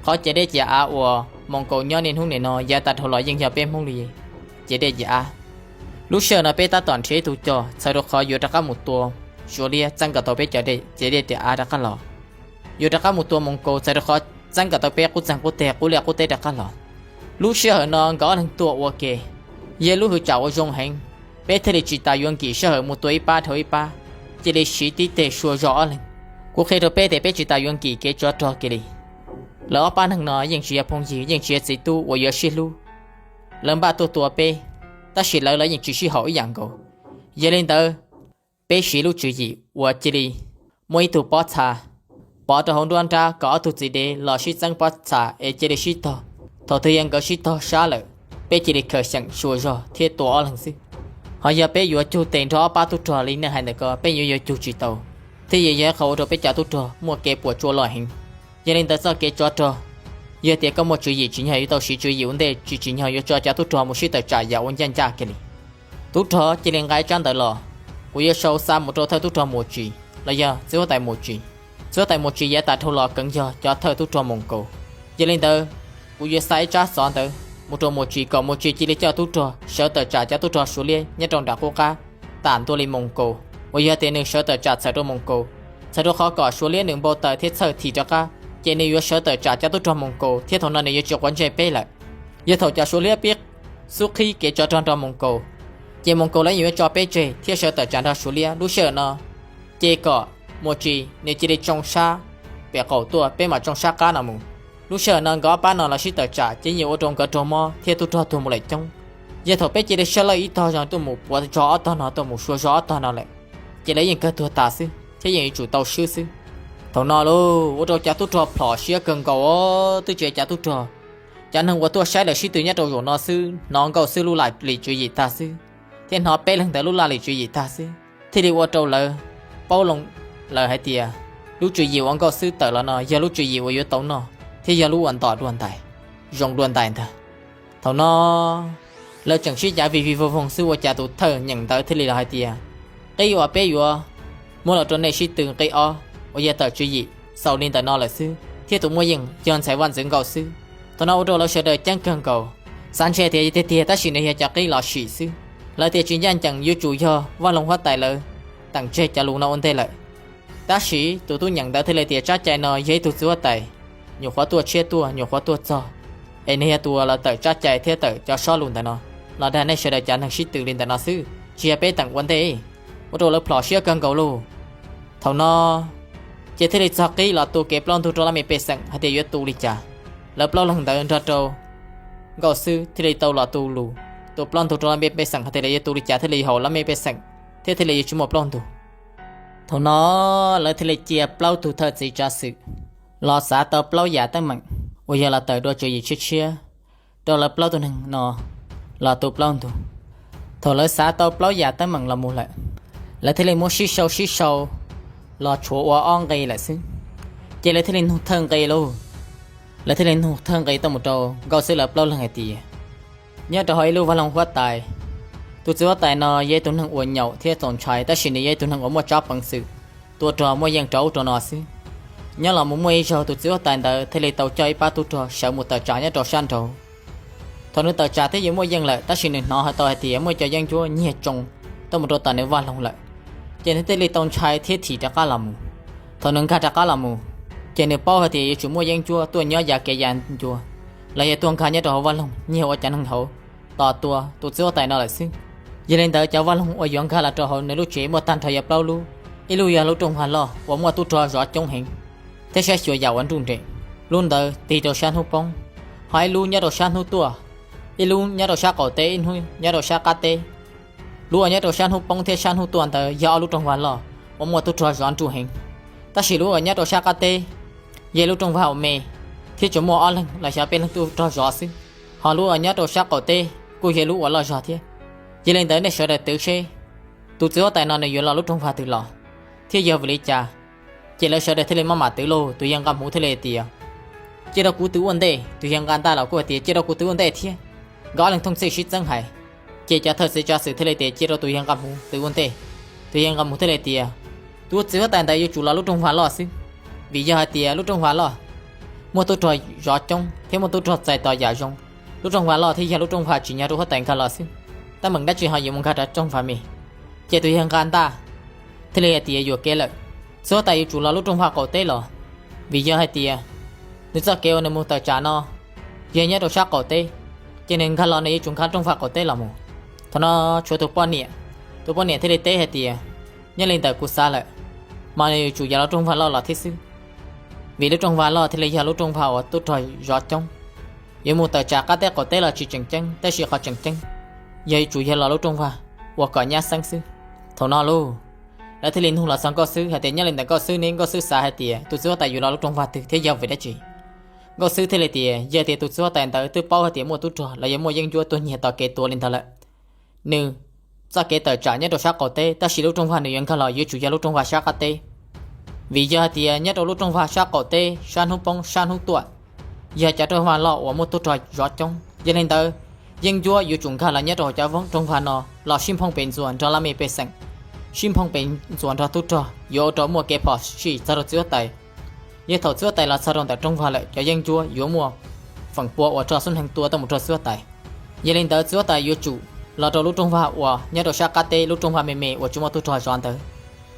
Qhov ciam dej ciam av uas Moos Kaus nyob niaj hnub nim no yav tas dhau los yeej yog peb Hmoob li ciam dej ciam av. Lub sij hawm no peb tab tom nrhiav ib tug coj txhawm rau qhov yuav rov qab mus tua Suav liab txeeb kom tau peb cov ciam dej ciam av rov qab los. Yuav rov qab mus tua Moos Kaus txhawm rau qhov txeeb kom tau peb qub txeeg qub teg qub liaj qub teb rov qab los. Lub sij hawm no nkawd ob leeg tuaj ua ke, yog lub hwv tsam uas zoo heev, peb thiaj li tsis tas yuav nkim sij hawm mus tua ib pab dhau ib pab, cia li siv tib teg sua zog ob leeg. Kuv qhia rau peb tias peb tsis tas yuav nkim kev tsov rog kiag li. Lawv ob pab neeg no yeej tsis yog phooj ywg, yeej tsis yog txiv tub uas yuav sib hlub. Lawv npaj tuaj tua peb, tab sis lawv lawv yeej tsis sib haum ib yam nkaus. Yog li ntawd, peb siv lub tswv yim uas cia li muaj ib tug pob txha pov rau hauv nruab nrab kom ob tug txiv dev los sib txeeb pob txha es cia li sib tog. Thaum twg yog nkawd sib tog sab lawm, peb cia li khaws xyeem sua zog thiab tua ob leeg xwb. Ho yog peb yuav cug tes nrog ob pab tub rog li nej hais ntawm ko, peb yuav yuav cug tsis tau, thiab yuav yog ib qho ua rau peb cov tub rog muaj kev puas tsuaj loj heev. Yog li ntawd txoj kev tsov rog, yog tias koj muaj tswv yim tsim nyog yuav tau siv tswv yim ua ntej, tsis tsim nyog yuav tso cov tub rog mus sib tawm tsam yam ua ncaj ncaj kiag li. Tub rog cia li nqa ib tsab ntawv los, kuv yuav sau xa mus rau thawj tub rog Mus Tsis los yog txiv huab tais Mus Tsis. Txiv huab tais Mus Tsis yav tas dhau los keev yog cov thawj tub rog Moos Kaus. Yog li ntawd, kuv yuav xa ib tsab xov ntawd mus rau Mus Tsis kom Mus Tsis cia li coj tub rog sawv tawm tsam cov tub rog Suav liab nyob rau nram qub qab, tam ntua li Moos Kaus, uas yog tias nws sawv tawm tsam txhawm rau Moos Kaus, txhawm rau qhov kom Suav liab nws npau taws thiab txhawj thim rov qab, ces nws yuav sawv tawm tsam cov tub rog Moos Kaus thiab thaum no nws yuav tsis quav ntsej peb lawm. Yog thaum cov Suav liab pib xub qhib kev tsov rog nrog Moos Kaus, ces Moos Kaus lawv yeej yuav tso peb tseg thiab sawv tawm tsam nrog Suav liab. Lub sij hawm no, ces kom Mus Tsis nws cia li tsoo sab pem qaum tuaj, peb mam tsoo sab qab no mus. Lub sij hawm no nkawd ob pab no los sib tawm tsam ces yeej ua rau nkawd raug mob thiab tub rog tuag mus lawm coob. Yog thaum peb cia li sab laj ib tog zog tuaj mus puav zog ob tog no, tuaj mus sua zog ob tog no lawm, ces lawv yeej kawg tuag tas xwb thiab yeej yuav tsum tau swb xwb. Thaum no lauj, ua rau cov tub rog plhom siab kawg nkaus os, twb tsis yog cov tub rog, cov neeg uas tuaj saib lawv sib tw nyob rau zaum no xwb hnov Nkauj xwb lub laj lim tswv yim tag xwb, thiab hnov peb leeg ntawd lub laj lim tswv yim tag xwb, thiaj li ua rau lawv paub loo lawm hais tias lub tswv yim uas Nkauj xwb tawm los no yog lub tswv yim uas yuav tau noj thiab yog lub uas ntom dua ntais, zoo dua ntais ntag. Thaum no lawv tseem sib cav vij vij voog voog xwb ua cas tus thawj nyeem ntawd thiaj li los hais tias, qib uas peb yuav muab los rau nej sib tw, qib ob uas yog tawm tswv yim xaus li ntawm no lawm xwb, thiab tus muaj yeej yog ntxhais vaj ntxwv Nkauj xwb. Thaum no ua rau lawv sawv daws ceeb kawg nkaus, xav ntshe tias yog tiag tiag tab sis nws yog cov qib los sim xwb. Lawv tias tsis ncaj ncees, yuav tsum yog Vaj Loog huab tais lawv teem tseg cov lus no ua ntej lawm. Tab sis tus tub nyeem ntawd thiaj li tias tsab cai no yog ib tug txiv huab tais nyuam qhuav tuaj tshiab tuaj, nyuam qhuav tuaj txog, es nws yog tus uas los tawm tsab cai thiab tawm cov sob lus ntawm no los dag nej sawv daws cov neeg sib tw li ntawm no xwb, tsis yog peb teem ua ntej. Ua rau lawv plhom siab kawg nkaus lauj. Thaum no ces thiaj li txog qib los tu kev plaub ntug rau laj mej pej xeem hais tias yuav tu li cas. Lawv plaub leeg ntawd nrog rau Nkauj xwb thiaj li tau los tu lus, tu plaub ntug rau laj mej pej xeem hais tias lawv yuav tu li cas thiaj li yuav haum laj mej pej xeem thiab thiaj li yuav tsis muaj plaub ntug. Thaum no lawv thiaj li cia plaub tug thawj txiv tsav xwm los xav tau plaub yam teeb meem uas yog los tawm dua tswv yim tshiab tshiab rau lawv plaub tug neeg no los tu plaub ntug. Thaum lawv xav tau plaub yam teeb meem los mus lawm, lawv thiaj li muab sib sau sib sau los tshuav ua ob nqe lawm xwb. Ces lawv thiaj li nug thawj nqe lauj. Lawv thiaj li nug thawj nqe tuaj mus rau Nkauj xwb lawv plaub leeg hais tias, nyob rau hauv ib lub vaj loog huab tais, tus txiv huab tais no yog ib tug neeg uas nyaum thiab txaus ntshai, tab sis nws yog ib tug neeg uas muaj tsob peev xwm tua rog muaj yeej rau ub rau no xwb. Nyob los mus muaj ib zaug tus txiv huab tais ntawd thiaj li tau coj ib pab tub rog sawv mus tawm tsam nyob rau sab nraud. Thaum nws tawm tsam twb yuav muaj yeej lawm, tab sis nws hnov hais tau hais tias muaj cov yeeb ncuab nyiag tsoo tuaj mus rau tom nws vaj loog lawm, ces nws thiaj li tau ntshai thiab thim rov qab los mus. Thaum nws nkag rov qab los mus, ces nws paub hais tias yuav tsum muaj yeeb ncuab tuaj nyob ya kev ya ncua los yog tuaj nkag nyob rau hauv vaj loog nyiag ua cov neeg hauv tos tua tus txiv huab tais no lawm xwb. Yog li ntawd cov vaj loog uas yuav nkag los rau hauv nws lub tsev muaj tag nrho yog plaub lub, ib lub yog lub rooj vag loj uas muaj tub rog zov coob heev thiab saib xyuas yam uas nruj nreem, lub ntawd tig rau sab hnub poob, ho ib lub nyob rau sab hnub tuaj, ib lub nyob rau sab qaum teb, ib lub nyob rau sab qab teb. Lub uas nyob rau sab hnub poob thiab sab hnub tuaj ntawd yog ob lub rooj vag loj uas muaj tub rog zov nruj heev, tab sis lub uas nyob rau sab qab teb yog lub rooj vag uas me thiab tsuas muaj ob leeg los xyov peb leeg tub rog zov xwb, ho lub uas nyob rau sab qaum teb kuj yog lub uas loj zog thiab. Yog li ntawd nej sawv daws twv seb tus txiv huab tais no nws yuav los lub rooj vag twg los, thiab yog vim li cas. Ces lawv sawv daws thiaj li maj mam twv lauj. Tus yawg nqa hmuv thiaj li hais tias, cia rau kuv twv ua ntej. Tus yawg nqa ntaj los kuj hais tias, cia rau kuv twv ua ntej thiab. Nkawd ob leeg thooj txhij sib txeeb hais. Ces cov thawj txiv tsav xwm thiaj li tias, cia rau tus yawg nqa hmuv twv ua ntej. Tus yawg nqa hmuv thiaj li tias, tus txiv huab tais ntawd yuav tsum los lub rooj vag loj xwb, vim yog hais tias lub rooj vag loj muaj tub rog zov coob thiab muaj tub rog txais tos yam zoo. Lub rooj vag loj thiab yog lub rooj vag tsim nyog rau huab tais nkag los xwb, tab meem dab tsi ho yuav mus nkag rau rooj vag me. Ces tus yawg nqa ntaj thiaj li hais tias, yuam kev lawm, txiv huab tais yuav tsum los lub rooj vag qaum teb los, vim yog hais tias nws txoj kev uas nws mus tawm tsam no yog nyob rau sab qaum teb, ces nws nkag los nws yuav tsum nkag rooj vag qaum teb los mus. Thaum no tshuav tus poj niam, tus poj niam thiaj li teb hais tias, nyob li ntawm kuv xav lawm, mas nws yuav tsum yog los rooj vag loj los thiab xwb, vim lub rooj vag loj thiaj li yog lub rooj vag uas tub rog zov coob. Yuav mus tawm tsam qab teb qaum teb los tsis tseem ceeb, tab sis qhov tseem ceeb yog yuav tsum yog los lub rooj vag uas kom nyab xeeb xwb. Thaum no lauj, lawv thiaj li nug los txog nkauj xwb hais tias, nyob li ntawm nkauj xwb ne, nkauj xwb xav hais tias tus txiv huab tais yuav los lub rooj vag twg thiab yog vim dab tsi? Nkauj xwb thiaj li tias, yog tias tus txiv huab tais ntawd twb paub hais tias muaj tub rog los yog muaj yeeb ncuab tuaj nyiag tom kev tua li ntawd lawm, nws txoj kev tawm tsam nyob rau sab qaum teb, tab sis lub rooj vag nws yuav nkag los yuav tsum yog lub rooj vag sab qab teb. Vim yog hais tias nyob rau lub rooj vag sab qaum teb, sab hnub poob sab hnub tuaj, yog cov rooj vag loj uas muaj tub rog zov coob. Yog li ntawd, yeeb ncuab yuav tsum nkag los nyob rau hauv cov rooj vag no los sib nphoo pes ntxuas nrog laj mej pej xeem, sib nphoo pes ntxuas nrog tub rog, yuav ua rau muaj kev phom sij txog rau txiv huab tais. Yog thaum txiv huab tais los txog rau ntawm rooj vag lawm, cov yeeb ncuab yuav muaj feem pua uas rog xub neeg tua tuaj mus rau txiv huab tais. Yog li ntawd, txiv huab tais yuav tsum los rau lub rooj vag uas nyob rau sab qab teb, lub rooj vag me me uas tsis muaj tub rog zov ntawd.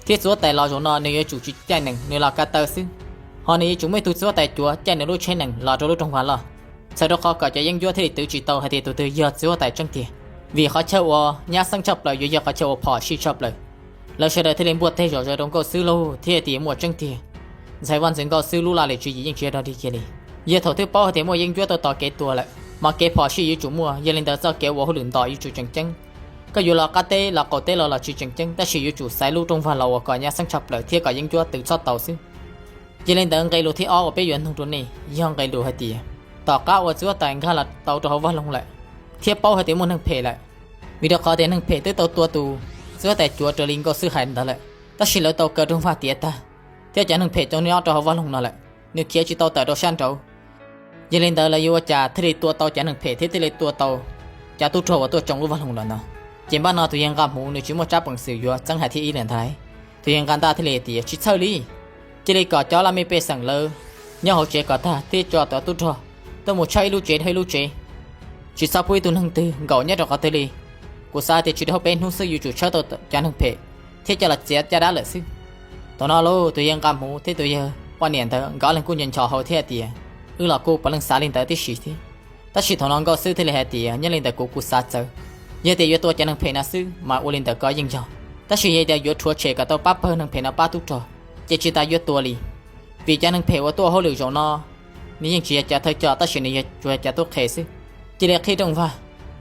Thiab txiv huab tais los zaum no nws yuav tsum tsis caij nees, nws los ko taw xwb, ho nws yuav tsum muaj ib tug txiv huab tais cuav caij nws lub tsheb nees los rau lub rooj vag loj, txhawm rau qhov kom cov yeeb ncuab thiaj li twv tsis tau hais tias tus twg yog txiv huab tais tseeb tiag. Vim qhov chaw uas nyab xeeb tshaj plaws yuav yog qhov chaw uas phom sij tshaj plaws. Lawv sawv daws thiaj li npuaj teg zom zaws rau nkauj xwb lauj, thiaj tias muaj tseeb tiag. Ntxhais vaj ntxwv nkauj xwb lub laj lim tswv yim yeej tsis yog dog dig kiag li. Yog thaum twb paub hais tias muaj yeeb ncuab tuaj tom kev tua lawm, mas kev phom sij yuav tsum muaj. Yog li ntawd, txoj kev ua hauj lwm ntom yuav tsum tseem ceeb. Koj yuav los qab teb los qaum teb los los tsis tseem ceeb, tab sis yuav tsum xaiv lub rooj vag los uas kom nyab xeeb tshaj plaws thiab kom yeeb ncuab twv txhob tau xwb. Yog li ntawd, nqe lus thib ob uas peb yuav nug rau nej yog nqe lus hais tias, tom qab uas txiv huab tais nkag los tau rau hauv vaj loog lawm, thiab paub hais tias muaj neeg phem lawm, vim rau qhov tias neeg phem twb tau tua tus txiv huab tais cuav raws li nkauj xwb hais ntawd lawm, tab sis lawv tau kaw rooj vag tiav tag, thiab cov neeg phem tau nyob rau hauv vaj loog no lawm, nws khiav tsis tau tawm rau sab nraud. Yog li ntawd, lawv yuav ua cas thiaj li tua tau cov neeg phem thiab thiaj li tua tau cov tub rog uas tuaj tsoo lub vaj loog los no? Ces npaj no tus yawg nqa hmuv nws tsis muaj tsab peev xwm yuav txeeb hais thiab ib li ntag. Tus yawg nqa ntaj thiaj li tias, tsis txhawj li, cia li kom cov laj mej pej xeem lawv nyob hauv tsev kom tag thiab tso cov tub rog tuaj mus tshawb ib lub tsev dhau ib lub tsev, tsis txhob pub ib tug neeg twg nkaum nyob rau qhov twg li. Kuv xav tias tsis dhau peb hnub xwb yuav tsum tshawb tau cov neeg phem thiab coj los txiav caj dab lawm xwb. Thaum no lauj, tus yawg nqa hmuv thiab tus yawg poj niam ntawd nkawd ob leeg kuj nco nco hau thiab hais tias, wb los kuj puav leej xav li ntawd tib si thiab. Tab sis thaum no nkauj xwb thiaj li hais tias, nyob li ntawm kuv, kuv xav txawv, yog tias yuav tua cov neeg phem no xwb mas ua li ntawd kuj yeej yog, tab sis yog tias yuav rhuav tshem kom tau pab pawg neeg phem no pab tub rog, ces tsis tas yuav tua li. Vim cov neeg phem uas tuaj ua hauj lwm zaum no, nws yeej tsis yog cov thawj coj, tab sis nws yog tsuas yog cov tub qhe xwb. Cia li qhib rooj vag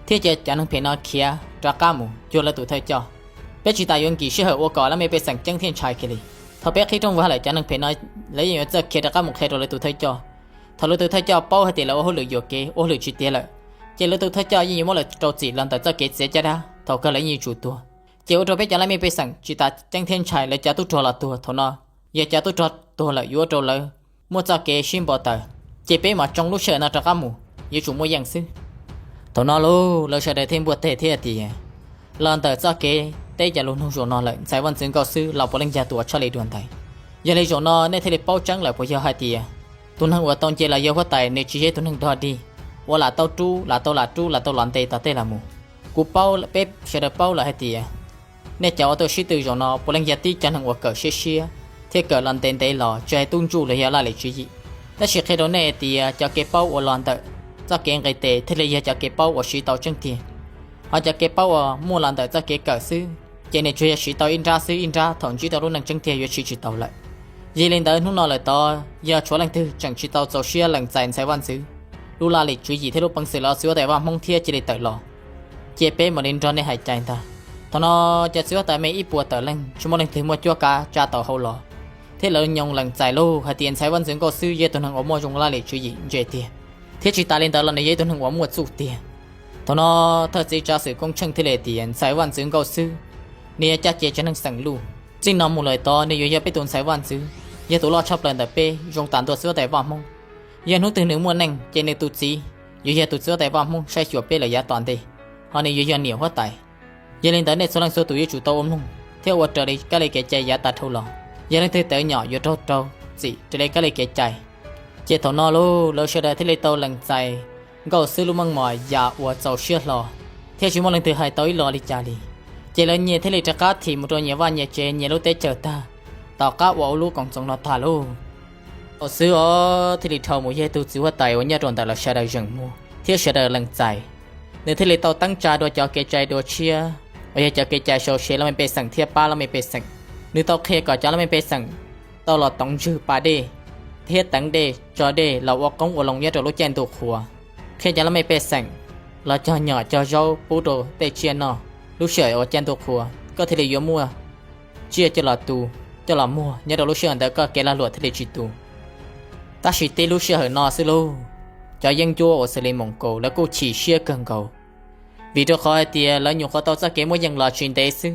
thiab cia cov neeg phem no khiav rov qab mus cuag lawv tus thawj coj. Peb tsis tas yuav nkim sij hawm ua kom laj mej pej xeem ceeb thiab ntshai kiag li. Thaum peb qhib rooj vag lawm, cov neeg phem no lawv yeej yuav txawj khiav rov qab mus qhia rau lawv tus thawj coj. Thaum lawv tus thawj coj paub hais tias lawv ua hauj lwm yuam kev, ua hauj lwm tsis tiav lawm, ces lawv tus thawj coj yeej yuav muab lawv rau txim los ntawm txoj kev txiav caj dab, thaum kawg lawv yeej yuav tsum tuag. Ces ua rau peb cov laj mej pej xeem tsis tas ceeb thiab ntshai, lawv cov tub rog los tuag, thaum no yog cov tub rog tuag lawm yuav ua rau lawv muaj txoj kev sib npau taws, ces peb mam tsoo lub sij hawm no rov qab mus, yuav tsum muaj yeej xwb. Thaum no lauj, lawv sawv daws thiaj npuaj teg thiab hais tias, los ntawm txoj kev teb cov lus nug zaum no lawm, ntxhais vaj ntxwv nkauj xwb los puav leej yog tus uas tshaj li dua ntais. Yog li zaum no nej thiaj li paub tseeb lawm puas yog hais tias tus neeg uas tau nce los yog huab tais nws tsis yog ib tug neeg dog dig uas lam tau rub, lam tau lam rub, lam tau los ntes tom tej los mus. Kuv paub, peb sawv daws paub lawm hais tias nej cov uas tuaj sib tw zaum no puav leej yog tib cov neeg uas kawm siab siab thiab kawm los ntev ntev los tsis hais tub ntsuj los yog laj lim tswv yim. Tab sis qhia rau nej tias cov kev paub uas los ntawm txoj kev nqis tes thiaj li yog cov kev paub uas siv tau tseeb tiag. Ho cov kev paub uas muaj los ntawm txoj kev kawm xwb, ces nws tsuas yog siv tau ib nrab xwb, ib nrab thaum ntsib tau lub neej tseeb tiag yuav siv tsis tau lawm. Yog li ntawd, hnub no lawm tod yog tshuav leej twg tseem tsis tau txaus siab lees txais ntxhais vaj ntxwv lub laj lim tswv yim thiab lub peev xwm los txiv huab tais vaj Hmoob thiab cia li tawm los, ces peb mam li nrog nej hais cai ntag. Thaum no cov txiv huab tais me ib puas tawm leej tsis muaj leej twg muaj cuab kav tsa tau hauv los, thiab lawv nyoog lees txais lug hais tias ntxhais vaj ntxwv nkauj xwb yog tus neeg uas muaj zoo laj lim tswv yim ntse tiag, thiab tsis tas li ntawd los nws yog ib tug neeg uas muaj txuj tiag. Thaum no thawj txiv tsav xwm Koob Tsheej thiaj li tias, ntxhais vaj ntxwv Nkauj Xwb, nws yog caj ces tsev neeg xeem Luj, txij no mus lawm tod nws yuav yog peb tus ntxhais vaj ntxwv, yog tus loj tshaj plaws ntawm peb, zoo tas ntua txiv huab tais vaj Hmoob. Yog hnub twg nws muaj neej ces nws tus txiv yuav yog tus txiv huab tais vaj Hmoob saib xyuas peb lawm yav tom ntej, ho nws yuav yog niam huab tais. Yog li ntawd nej txhua leej txhua tus yuav tsum tau ua mloog thiab ua raws li kab li kev cai yav tas dhau los. Yog leej twg tawv nyom yuav raug rau txim raws li kab li kev cai. Ces thaum no lauj, lawv sawv daws thiaj li tau lees txais Nkauj Xwb lub meej mom yam uas txaus siab hlo, thiab tsis muaj leej twg hais tau ib lo li cas li. Ces lawv nyias thiaj li rov qab thim mus rau nyias vaj nyias tsev nyias lub teb chaws tag, tom qab uas ua lub koom txoos no tag lauj. Nkauj Xwb os thiaj li dhau mus yog ib tug txiv huab tais uas nyob rau ntawm lawv sawv daws zeem muag thiab sawv daws lees txais. Nws thiaj li tau teeb tsa dua cov kev cai dua tshiab uas yog cov kev cai sau se laj mej pej xeem thiab pab laj mej pej xeem. Nws tau qhia kom cov laj mej pej xeem tau los toov ntswg pas dej thiab teev dej tso dej los ua qoob ua loo nyob rau lub caij ntuj qhua, qhia cov laj mej pej xeem los cog nyom cog zaub pub rau tej tsiaj noj. Lub sij hawm uas caij ntuj qhua koj thiaj li yuav muaj tsiaj coj los tu, coj los muag, nyob rau lub sij hawm ntawd koj kev lag luam thiaj li tsis tu. Tab sis tib lub sij hawm no xwb lauj, cov yeeb ncuab uas xws li Moos Kaus lawv kuj chim siab kawg nkaus, vim rau qhov hais tias lawv nyuam qhuav tau txoj kev muaj yeej los tsis ntev xwb,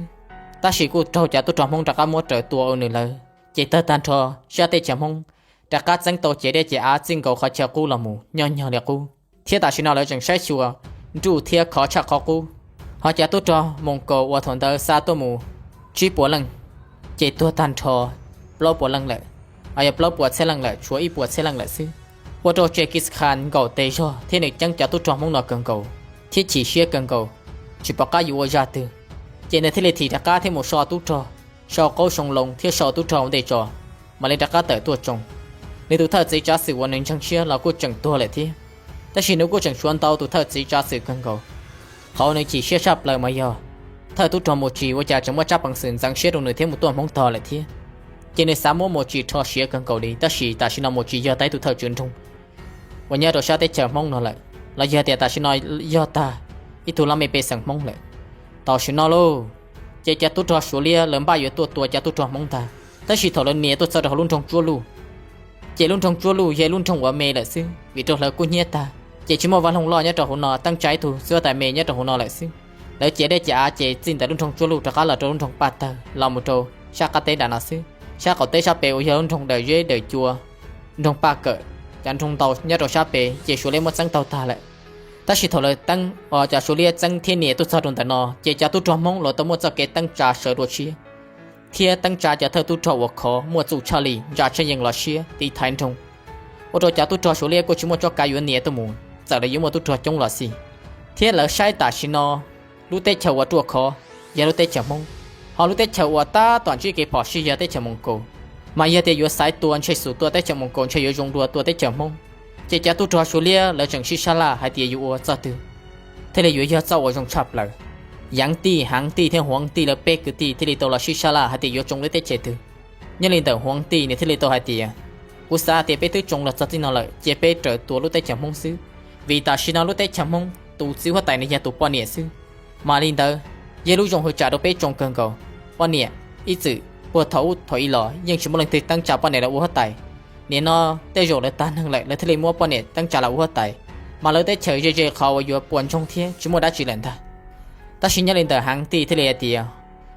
tab sis kuj raug cov tub rog Hmoob rov qab muab raws tua ua nws lawv, ces tawg tag nrho sab teb chaws Hmoob rov qab txeeb tau ciam dej ciam av txij nkaus qhov chaw qub los mus nyob nyog li qub. Thiab tam sim no lawv tseem saib xyuas nruj thiab khov tshaj qhov qub. Ho cov tub rog Moos Kaus uas thaum ntawd xa tuaj mus tsib puas leej, ces tuag tag nrho plaub puas leej lawm, ho yog plaub puas txhiab leej lawm, tshuav ib puas txhiab leej lawm xwb. Ua rau Tseg Kis Khas nkaum tes zog thiab nws ceeb cov tub rog Hmoob no kawg nkaus thiab chim siab kawg nkaus, tsis pom qab yuav ua zaj twg. Ces nws thiaj li thim rov qab thiab mus so tub rog, so qaub soo loo thiab so tub rog ua ntej tso, mam li rov qab tawm tuaj tsoo. Nws tus thawj txiv tsav xwm uas nws ntseeg siab los kuj tseem tuag lawm thiab, tab sis nws kuj tseem tshuav ntau tus thawj txiv tsav xwm kawg nkaus. Qhov uas nws chim siab tshaj plaws mas yog thawj tub rog Mus Tsis ua cas tseem muaj tsab peev xwm ntxeev siab rau nws thiab mus tuaj Hmoob tog lawm thiab. Ces nws xav muab Mus Tsis rho siav kawg nkaus li, tab sis tam sim no Mus Tsis yog tag ib tug thawj tswv nroog uas nyob rau sab teb chaws Hmoob no lawm, los yog tias tam sim no yog tag ib tug laj mej pej xeem Hmoob lawm. Tam sim no lauj, ces cov tub rog Suav liab lawv npaj yuav tuaj tua cov tub rog Hmoob ntag, tab sis thaum lawv nias tuaj txog rau hauv lub nroog Tsuab Luj, ces lub nroog Tsuab Luj yog ib lub nroog uas me lawm xwb, vim rau lawv kub hnyiab tag, ces tsis muaj vaj loog loj nyob rau hauv no teeb tsa ib tug txiv huab tais me nyob rau hauv no lawm xwb. Lawv ciam dej ciam av ces txij ntawm lub nroog Tsuab Luj rov qab los rau lub nroog Paj Tawg los mus rau sab qab teb nram no xwb. Sab qaum teb sab pem uas yog lub nroog Dawm Zeb Dawm Cua, nroog Paj Kawm, cov nroog ntau nyob rau sab pem ces Suav liab muab txeeb tau tag lawm. Tab sis thaum lawv teeb, cov Suav liab txeeb thiab nias tuaj txog rau ntawm no ces cov tub rog Hmoob los tau muaj txoj kev teeb tsa sawv dua tshiab, thiab teeb tsa cov thawj tub rog uas khov muaj txuj tshaj li ntsa tshaj yeej los siab tiv thaiv nroog, ua rau cov tub rog Suav liab kuj tsis muaj txoj kev yuav nias tuaj mus txawm lawv yuav muaj tub rog coob los xij. Thiab lawv saib tam sim no lub teb chaws uas ruaj khov yog lub teb chaws Hmoob, ho lub teb chaws uas tab tom ntsib kev phom sij yog teb chaws Moos Kaus. Mas yog tias yuav xaiv tua ntshe xum tua teb chaws Moos Kaus ntshe yuav zoo dua tua teb chaws Hmoob. Ces cov tub rog Suav liab lawv tseem sib sab laj hais tias yuav ua txoj twg thiaj li yuav yog txoj uas zoo tshaj plaws. Yaav Tij, Haav Tij thiab Huav Tij lawv peb kwv tij thiaj li tau los sib sab laj hais tias yuav tsoo lub teb chaws twg. Nyob li ntawm Huav Tij nws thiaj li tau hais tias, kuv xav tias peb twb tsoo los txog txij no lawm, cia peb raws tua lub teb chaws Hmoob xwb, vim tam sim no lub teb chaws Hmoob tus txiv huab tais nws yog tus poj niam xwb. Mas li ntawd, yog lub zoo hwv tsam rau peb tsoo kawg nkaus. Poj niam ib txwm puag thaum ub thaum ub los yeej tsis muaj leej twg teeb tsa poj niam los ua huab tais. Nim no tej zaum lawv tag neeg lawm lawv thiaj li muab poj niam teeb tsa los ua huab tais, mas lawv teb chaws ze ze qhov uas yuav puas ntsoog thiab tsis muaj dab tsi lawm ntag. Tab sis nyob li ntawm Haav Tij thiaj li hais tias,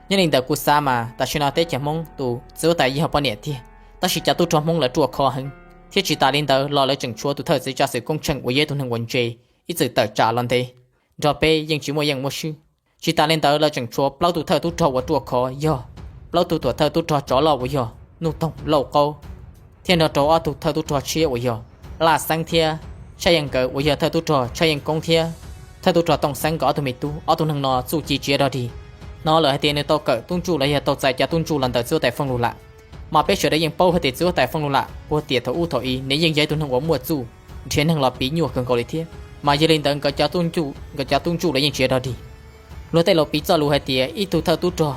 nyob li ntawm kuv xav mas tam sim no teb chaws Hmoob tus txiv huab tais yog poj niam tiag, tab sis cov tub rog Hmoob lawv ruaj khov heev, thiab tsis tas li ntawd los lawv tseem tshuav tus thawj txiv tsav xwm Koob Tsheej uas yog ib tug neeg uas ntse ib txwm tawm tsam los ntev nrog peb yeej tsis muaj yeej muaj swb. Tsis tas li ntawd lawv tseem tshuav plaub tug thawj tub rog uas ruaj khov yog plaub tug tuam thawj tub rog tsov loj uas yog Nuj Toog Lauj Qaub, thiab nrog rau ob tug thawj tub rog tshiab uas yog Laj Xeeb thiab Tshaj Yeej Nkawd uas yog thawj tub rog Tshaj Yeej Koob thiab thawj tub rog Tooj Xeeb nkawd ob tug me tub. Ob tug neeg no txuj ci tsiav dog dig. Hnov lawm hais tias nws tau kawm tub ntsuj los yog tau txais cov tub ntsuj los ntawm txiv huab tais Fooj Lug Lam. Mas peb sawv daws yeej paub hais tias txiv huab tais Fooj Lug Lam puag tiam thaum ub thaum i nws yeej yog ib tug neeg uas muaj txuj nrhiav neeg los piv nyuaj kawg nkaus li thiab. Mas yog li ntawd nkawd cov tub ntsuj, nkawd cov tub ntsuj los yeej tsiav dog dig. Luag tej laus piv txoj lus hais tias ib tug thawj tub rog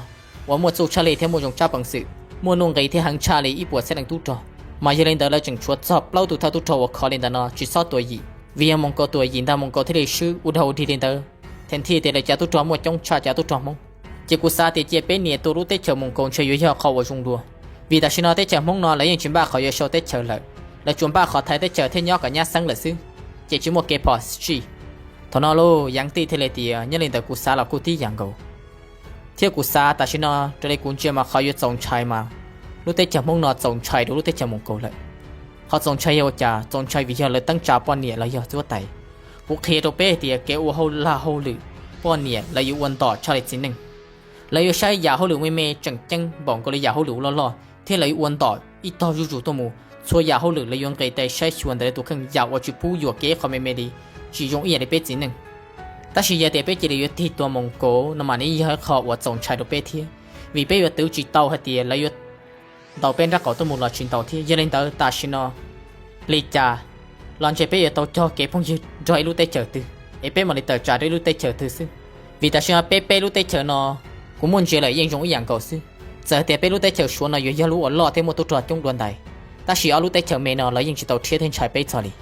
uas muaj txuj tshaj li thiab muaj zoo tsab peev xwm, muaj nuj nqis thiab heev tshaj li ib puas txhiab leej tub rog. Mas yog li ntawd lawv tseem tshuav txog plaub tug thawj tub rog uas khov li ntawm no tsis txhob tua yim, vim yog Moos Kaus tua yim ntag Moos Kaus thiaj li swb ua dog ua dig li ntawd. Theem thij tias lawv cov tub rog muaj coob tshaj cov tub rog Hmoob. Ces kuv xav tias cia peb nias tua lub teb chaws Moos Kaus ntshe yuav yog qhov uas zoo dua, vim tam sim no teb chaws Hmoob no lawv yeej tsis npaj qhov yuav sau teb chaws lawm, lawv tsuas npaj qhov thaiv teb chaws thiab nyob kom nyab xeeb lawm xwb, ces tsis muaj kev phom sij. Thaum no lauj, Yeev Tij thiaj li tias, nyob li ntawd kuv xav los kuj tib yam nkaus, thiab kuv xav tam sim no raws li kuv ntsia mas qhov yuav txaus ntshai mas lub teb chaws Hmoob no txaus ntshai rau lub teb chaws Moos Kaus lawm. Qhov txaus ntshai yog ua cas? Txaus ntshai vim yog lawv teeb tsa poj niam los yog huab tais. Kuv qhia rau peb hais tias kev ua hauj lwm poj niam lawv yuav ua ntom tshaj li txiv neej. Lawv yuav saib yam hauj lwm me me tseem ceeb npaum nkaus li yam hauj lwm loj loj thiab lawv yuav ua ntom ib tog zuj zus tuaj mus. Txhua yam hauj lwm lawv yuav nqis tes saib xyuas ntawm lawv tus kheej yam uas tsis pub yuam kev qhov me me li, tsis zoo ib yam li peb txiv neej. Tab sis yog tias peb cia li yuav tig tua Moos Kaus no mas nws yog ib qho uas txaus ntshai rau peb thiab, vim peb yuav twv tsis tau hais tias lawv yuav ntaus peb nraub qaum tuaj mus los tsis ntaus thiab. Yog li ntawd tam sim no li cas los ntshe peb yuav tau cog kev phooj ywg nrog ib lub teb chaws twg es peb mam li tawm tsam rau ib lub teb chaws twg xwb. Vim tam sim no peb peb lub teb chaws no kuv muaj ntsia lawm yeej zoo ib yam nkaus xwb. Txawm tias peb lub teb chaws Suav no yuav yog lub uas loj thiab muaj tub rog coob dua ntais, tab sis ob lub teb chaws me no lawv yeej tsis tau rhiab thiab ntshai peb txog li.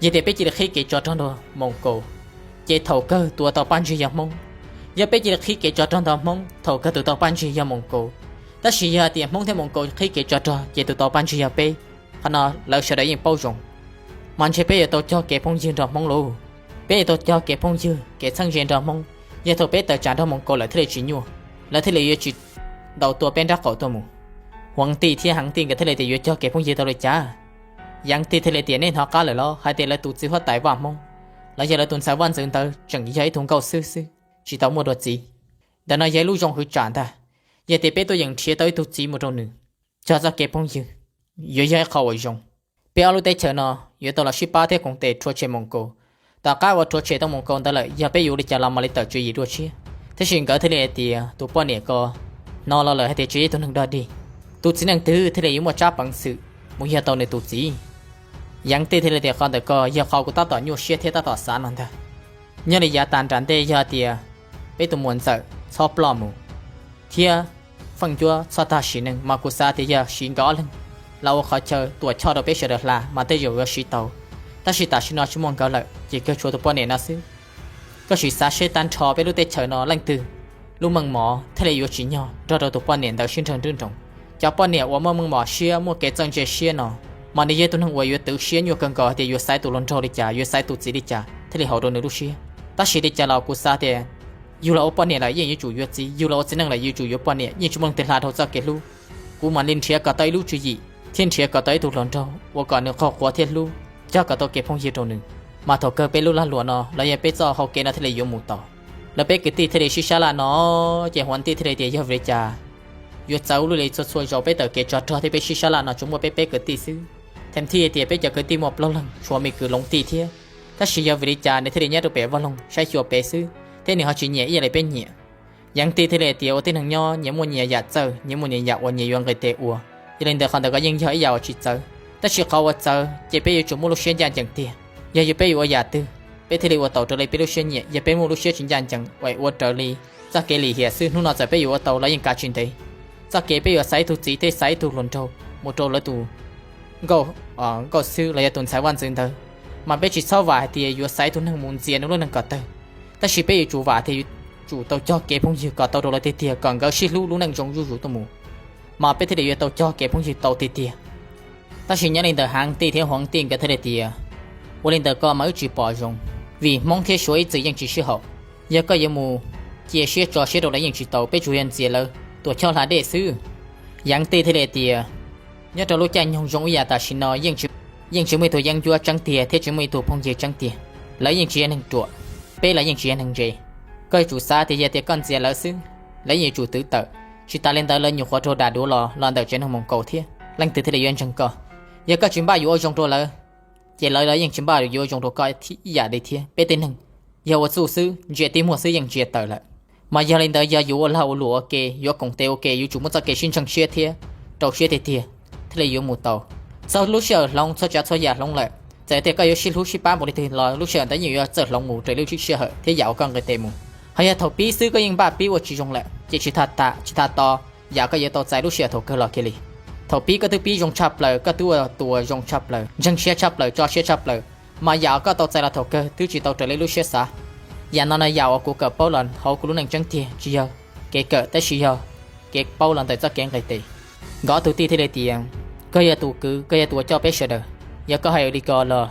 Yog tias peb cia li qhib kev tsov rog nrog Moos Kaus, ces thaum kawg tus uas tau paj ntsig yog Hmoob. Yog peb cia li qhib kev tsov rog nrog Hmoob, thaum kawg tus tau paj ntsig yog Moos Kaus. Tab sis yog hais tias Hmoob thiab Moos Kaus qhib kev tsov rog ces tus tau paj ntsig yog peb, qhov no lawv sawv daws yeej paub zoo. Mas ntshe peb yuav tau cog kev phooj ywg nrog Hmoob lauj. Peb yuav tau cog kev phooj ywg kev txheeb ze nrog Hmoob. Yog thaum peb tawm tsam nrog Moos Kaus lawm thiaj li tsis nyuaj, lawv thiaj li yuav tsis ntaus tua peb nraub qaum tuaj mus. Huav Tij thiab Heev Tij nkawd thiaj li tias yuav cog kev phooj ywg tau li cas? Yeev Tij thiaj li tias nej hnov qab lawm los hais tias lawv tus txiv huab tais Vaj Hmoob los yog lawv tus ntxhais Vaj Ntxwv ntawd tseem yog ib tug nkauj xwb xwb, tsis tau muaj dua txiv. Ntawm no yog ib lub zoo hwv tsam ntag. Yog tias peb tuaj yeem nrhiav tau ib tug txiv mus rau nws, cog txoj kev phooj ywg, yuav yog ib qho uas zoo. Peb ob lub teb chaws no yuav tau los sib pab thiab koom tes rhuav tshem Moos Kaus. Tom qab uas rhuav tshem tau Moos Kaus ntawd lawm yog peb yuav ua li cas los mam li tawm tswv yim dua tshiab. Tab sis nkawd thiaj li hais tias tus poj niam ko hnov los lawm hais tias tsis yog ib tug neeg dog dig, tus txiv neej twg thiaj li yuav muaj tsab peev xwm mus yog tau nws tus txiv? Yeev Tij thiaj li tias qhov ntawm ko yog qhov kuv tab tom nyuaj siab thiab tab tom xav no ntag. Nyob li yav tas nram ntej yog tias peb tus muam ntxawm txhob ploj mus thiab Feej Ncuab txhob tag sim neej mas kuv xav tias yog siv nkawd ob leeg los ua qhov chaw tuam choj rau peb sawv daws hla mas tej zaum yuav siv tau. Tab sis tam sim no tsis muaj nkawd lawm ces kawg tshuav tus poj niam no xwb. Koj sim xav seb tag nrho peb lub teb chaws no leej twg lub meej mom thiaj li yuav tsim nyog nrog rau tus poj niam ntawd sib nrag nrub nroos? Cov poj niam uas muaj meej mom siab muaj kev txawj ntse siab no mas nws yog tus neeg uas yuav twv siab nyuaj kawg nkaus hais tias yuav xaiv tus hluas nraug li cas, yuav xaiv tus txiv li cas thiaj li haum rau nws lub siab. Tab sis li cas los kuv xav tias yug los ua poj niam lawm yeej yuav tsum yuav txiv, yug los ua txiv neej lawm yuav tsum yuav poj niam, yeej tsis muaj leej twg hla dhau txoj kev hlub. Kuv mam li nrhiav kom tau ib lub tswv yim thiab nrhiav kom tau ib tug hluas nraug uas kom nws qaug quav thiab hlub, cog kom tau kev phooj ywg rau nws, mas thaum kawg peb lub lag luam no los yog peb txoj hau kev no thiaj li yuav mus tau. Lawv peb kwv tij thiaj li sib sab laj no ces Huav Tij thiaj li tias yog vim li cas yuav txawv ua luaj li, txhua txhua zaus peb tawm kev tsov rog thiab peb sib sab laj no tsuas muaj peb peb kwv tij xwb. Theem thij tias peb cov kwv tij muaj plaub leeg tshuav me kwv Loov Tij thiab. Tab sis yog vim li cas nws thiaj li nyob rau pem vaj loog saib xyuas pem xwb thiab nws ho tsis nyiam ib yam li peb nyiam? Yeev Tij thiaj li tias ua tib neeg nyob nyias muaj nyias yam txawj, nyias muaj nyias yam uas nyias yuav nqis tes ua. Yog li ntawd qhov ntawd ko yeej yog ib yam uas tsis txawv. Tab sis qhov uas txawv ces peb yuav tsum muaj lub siab ncaj ncees tiag. Yog yog peb yuav ua yam twg, peb thiaj li ua tau raws li peb lub siab nyiam. Yog peb muaj lub siab tsis ncaj ncees es ua raws li txoj kev lim hiam xwb, hnub no txawm peb yuav ua tau los yeej kav tsis ntev. Txoj kev peb yuav xaiv ib tug txiv thiab xaiv ib tug hluas nraug mus rau lawv tus nkauj, nkauj xwb los yog tus ntxhais Vaj Ntxwv ntawd, mas peb tsis txhob vam hais tias yuav xaiv tus neeg mus ntxias nws lub neej kom tawg. Tab sis peb yuav tsum vam tias yuav tsum tau cog kev phooj ywg kom tau rau lawv tiag tiag, kom nkawd sib hlub lub neej zoo zuj zus tuaj mus, mas peb thiaj li yuav tau cog kev phooj ywg tau tiag tiag. Tab sis nyob li ntawd Heev Tij thiab Huav Tij nkawd thiaj li tias, ua li ntawd ko mas wb tsis pom zoo, vim Hmoob thiab Suav ib txwm yeej tsis sib haum. Yog koj yuav mus cia siab tso siab rau lawv yeej tsis tau, peb tsuas yog ntxias lawv tuam choj hla dej xwb. Yeev Tij thiaj li tias, nyob rau lub caij nyoog zoo ib yam tam sim no yeej tsis muaj ib tug yeeb ncuab tseeb tiag thiab tsis muaj ib tug phooj ywg tseeb tiag. Lawv yeej tsis yog neeg ruam, peb los yeej tsis yog neeg ntse. Koj yuav tsum xav tias yog tias koj ntxias lawv xwb, lawv yeej yuav tsum twv tawm. Tsis tas li ntawd lawv nyuam qhuav raug dam duav los los ntawm tsev neeg Moos Kaus thiab, leej twg thiaj li yuav ntseeg koj? Yog koj tsis npaj yuav ua zoo rau lawv, ces lawv los yeej tsis npaj yuav ua zoo rau koj ib yam li thiab. Peb tej neeg yog ua txuj xwb, ntsia tib muag xwb yeej ntsia tawm lawm. Mas yog li ntawd yog yuav ua lag ua luam ua ke, yuav koom tes ua ke, yuav tsum muaj txoj kev sib ntseeg siab thiab rau siab tiag tiag thiaj li yuav mus tau. Txog lub sij hawm hloov txhua tsav txhua yam hloov lawm, txawm tias koj yuav sib hlub sib pab npaum li twg los lub sij hawm ntawd yeej yuav txawj hloov mus raws li lub sij hawm thiab yam uas koj nqis tes mus. Ho yog thaum pib xwb koj yeej npaj pib ua tsis zoo lawm ces tsis tas, tsis tas tos yam koj yuav tau txais lub sij hawm thaum kawg los kiag li. Thaum pib koj twb pib zoo tshaj plaws, koj twb ua tus uas zoo tshaj plaws, ntseeg siab tshaj plaws, tso siab tshaj plaws, mas yam uas koj tau txais los thaum kawg twb tsis tau raws li lub siab xav. Yam no no yam uas kuv kawm paub los hauv kuv lub neej tseeb tiag, tsis yog kev kawm tab sis yog kev paub los ntawm txoj kev nqis tes. Nkawd ob tug tij thiaj li tias, koj yog tus kwv, koj yog tus uas coj peb sawv daws, yog koj hais li ko los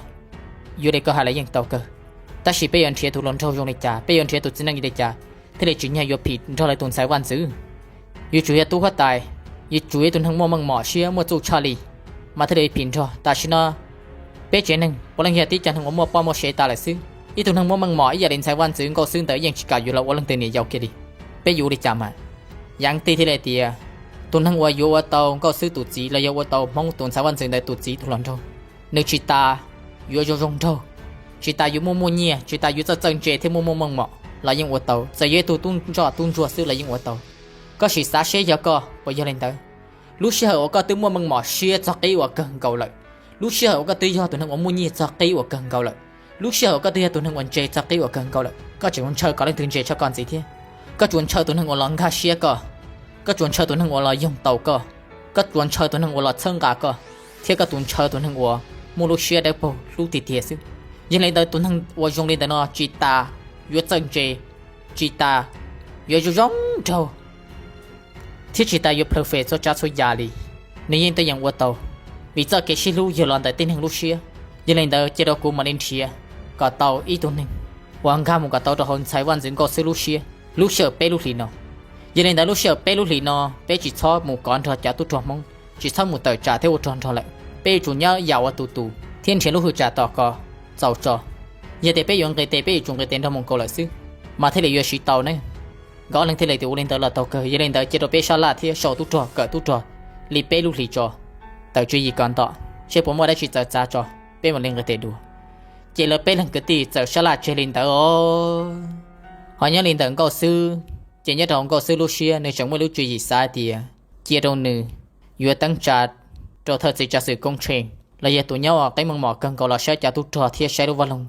yuav li koj hais los yeej tau kawg. Tab sis peb yuav nrhiav tus hluas nraug zoo li cas, peb yuav nrhiav tus txiv neej li cas thiaj li tsis nyag yuav phim nrog lawv tus ntxhais vaj ntxwv? Yuav tsum yog tub huab tais, yuav tsum yog tus neeg muaj meej mom siab muaj txuj tshaj li, mas thiaj li phim nrog. Tam sim no peb tsev neeg puav leej yog tib cov neeg uas muaj poj muaj sev tas lawm xwb. Ib tug neeg muaj meej mom ib yam li ntxhais vaj ntxwv Nkauj Xwb ntawd yeej tsis kam yuav los ua leej twg niam yau kiag li. Peb yuav ua li cas mas? Yaav Tij thiaj li tias, tus neeg uas yuav ua tau Nkauj Xwb tus txiv los yog ua tau Hmoob tus ntxhais vaj ntxwv ntawd tus txiv tus hluas nraug, nws tsis tas yuav zoo zoo nraug, tsis tas yuav muaj muaj nyiaj, tsis tas yuav txawj txawj ntse thiab muaj muaj meej mom los yeej ua tau, txawm yog ib tug tub ntsoj tub ntsuag xwb los yeej ua tau. Koj sim xav seb yog koj puas yog li ntawd? Lub sij hawm uas koj twb muaj meej mom siab txog qib uas kawg nkaus lawm, lub sij hawm uas koj twb yog tus neeg uas muaj nyiaj txog qib uas kawg nkaus lawm, lub sij hawm uas koj twb yog tus neeg uas ntse txog qib uas kawg nkaus lawm, koj tseem ntshaw kom leej twg ntse tshaj koj ntxiv thiab? Koj tsuas ntshaw tus neeg uas los nkag siab koj, koj tsuas ntshaw tus neeg uas los yoog taus koj, koj tsuas ntshaw tus neeg uas los txhawb nqa koj, thiab koj tsuas ntshaw tus neeg uas muaj lub siab dawb paug hlub tiag tiag xwb. Yog li ntawd tus neeg uas zoo li ntawd no tsis tas yuav txawj ntse, tsis tas yuav zoo zoo nraug, thiab tsis tas yuav perfect txhua tsav txhua yam li, nws yeej tuaj yeem ua tau, vim txoj kev sib hlub yog los ntawm tib neeg lub siab. Yog li ntawd cia rau kuv mam li nrhiav kom tau ib tug neeg uas nkag mus kom tau rau hauv ntxhais vaj ntxwv Nkauj Xwb lub siab lub sij hawm peb lub hlis no. Yog li ntawd lub sij hawm peb lub hlis no peb tsis txhob mus kov nrog cov tub rog Hmoob, tsis txhob mus tawm tsam thiab ua rog nrog lawm, peb yuav tsum nyob yam ua tus tus thiab nrhiav lub hwj tsam tom ko txaus tso. Yog tias peb yuav nqis tes peb yuav tsum nqis tes nrog mus nkaus lawm xwb, mas thiaj li yuav siv tau ne. Nkawd ob leeg thiaj li tias ua li ntawd los tau kawg. Yog li ntawd cia rau peb sab laj thiab sau tub rog kawm tub rog li peb lub hlis tso, tawm tswv yim kom nto, seb puas muaj dab tsi txawv txav tso, peb mam li nqis tes dua. Ces lawv peb leeg kwv tij txawm sab laj tseg li ntawd os. Ho nyob li ntawm Nkauj Xwb, ces nyob rau Nkauj Xwb lub siab nws tseem muaj lub tswv yim xav tias cia rau nws yuav teeb tsa rau thawj txiv tsav xwm Koob Tsheej los yog tus nyob qib meej mom kawg nkaus los saib cov tub rog thiab saib lub vaj loog.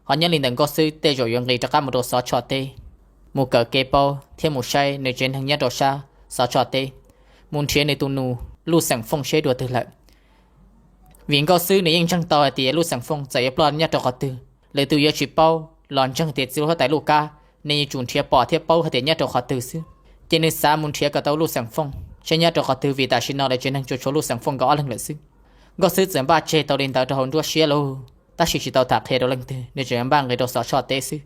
Ho nyob li ntawm Nkauj Xwb tej zaum yuav nqis rov qab mus rau Xov Tshoj teb, mus kawm kev paub thiab mus saib nws tsev neeg nyob rau sab Xov Tshoj teb, mus nrhiav nws tus nus Luj Xeem Fooj seb dua twg lawm. Vim Nkauj Xwb nws yeej ntseeg tau hais tias Luj Xeem Fooj txawm yuav ploj nyob rau qhov twg, lwm tus yuav tsis paub los ntseeg tias txiv huab tais Luj Kab nws yuav tsum nrhiav pom thiab paub hais tias nyob rau qhov twg xwb. Ces nws xav mus nrhiav kom tau Luj Xeem Fooj seb nyob rau qhov twg, vim tam sim no lawv tsev neeg tsuas tshuav Luj Xeem Fooj nkawd ob leeg lawm xwb. Nkauj Xwb txawm npaj tseg tau li ntawd rau hauv nruab siab lauj, tab sis tsis tau tham qhia rau leej twg, nws tseem npaj nqis rau Xov Tshoj teb xwb.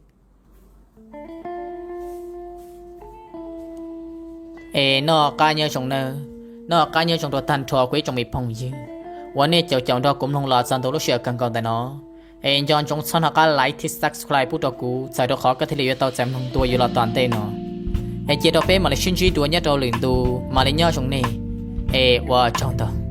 Es noj qab nyob zoo nawb, noj qab nyob zoo rau tag nrho kuv ib tsoom me phooj ywg uas nej caum caum nrog kuv mloog los txog ntua lub sij hawm kawg nkaus ntawm no. Es nco ntsoov txhob hnov qab like thiab subscribe pub rau kuv, txhawm rau qhov koj thiaj li yuav tau txais mloog dua yuav los tom ntej no. Es cia rau peb mam li sib ntsib dua nyob rau lwm ntu, mam li nyob zoo nej, es ua tsaug ntau.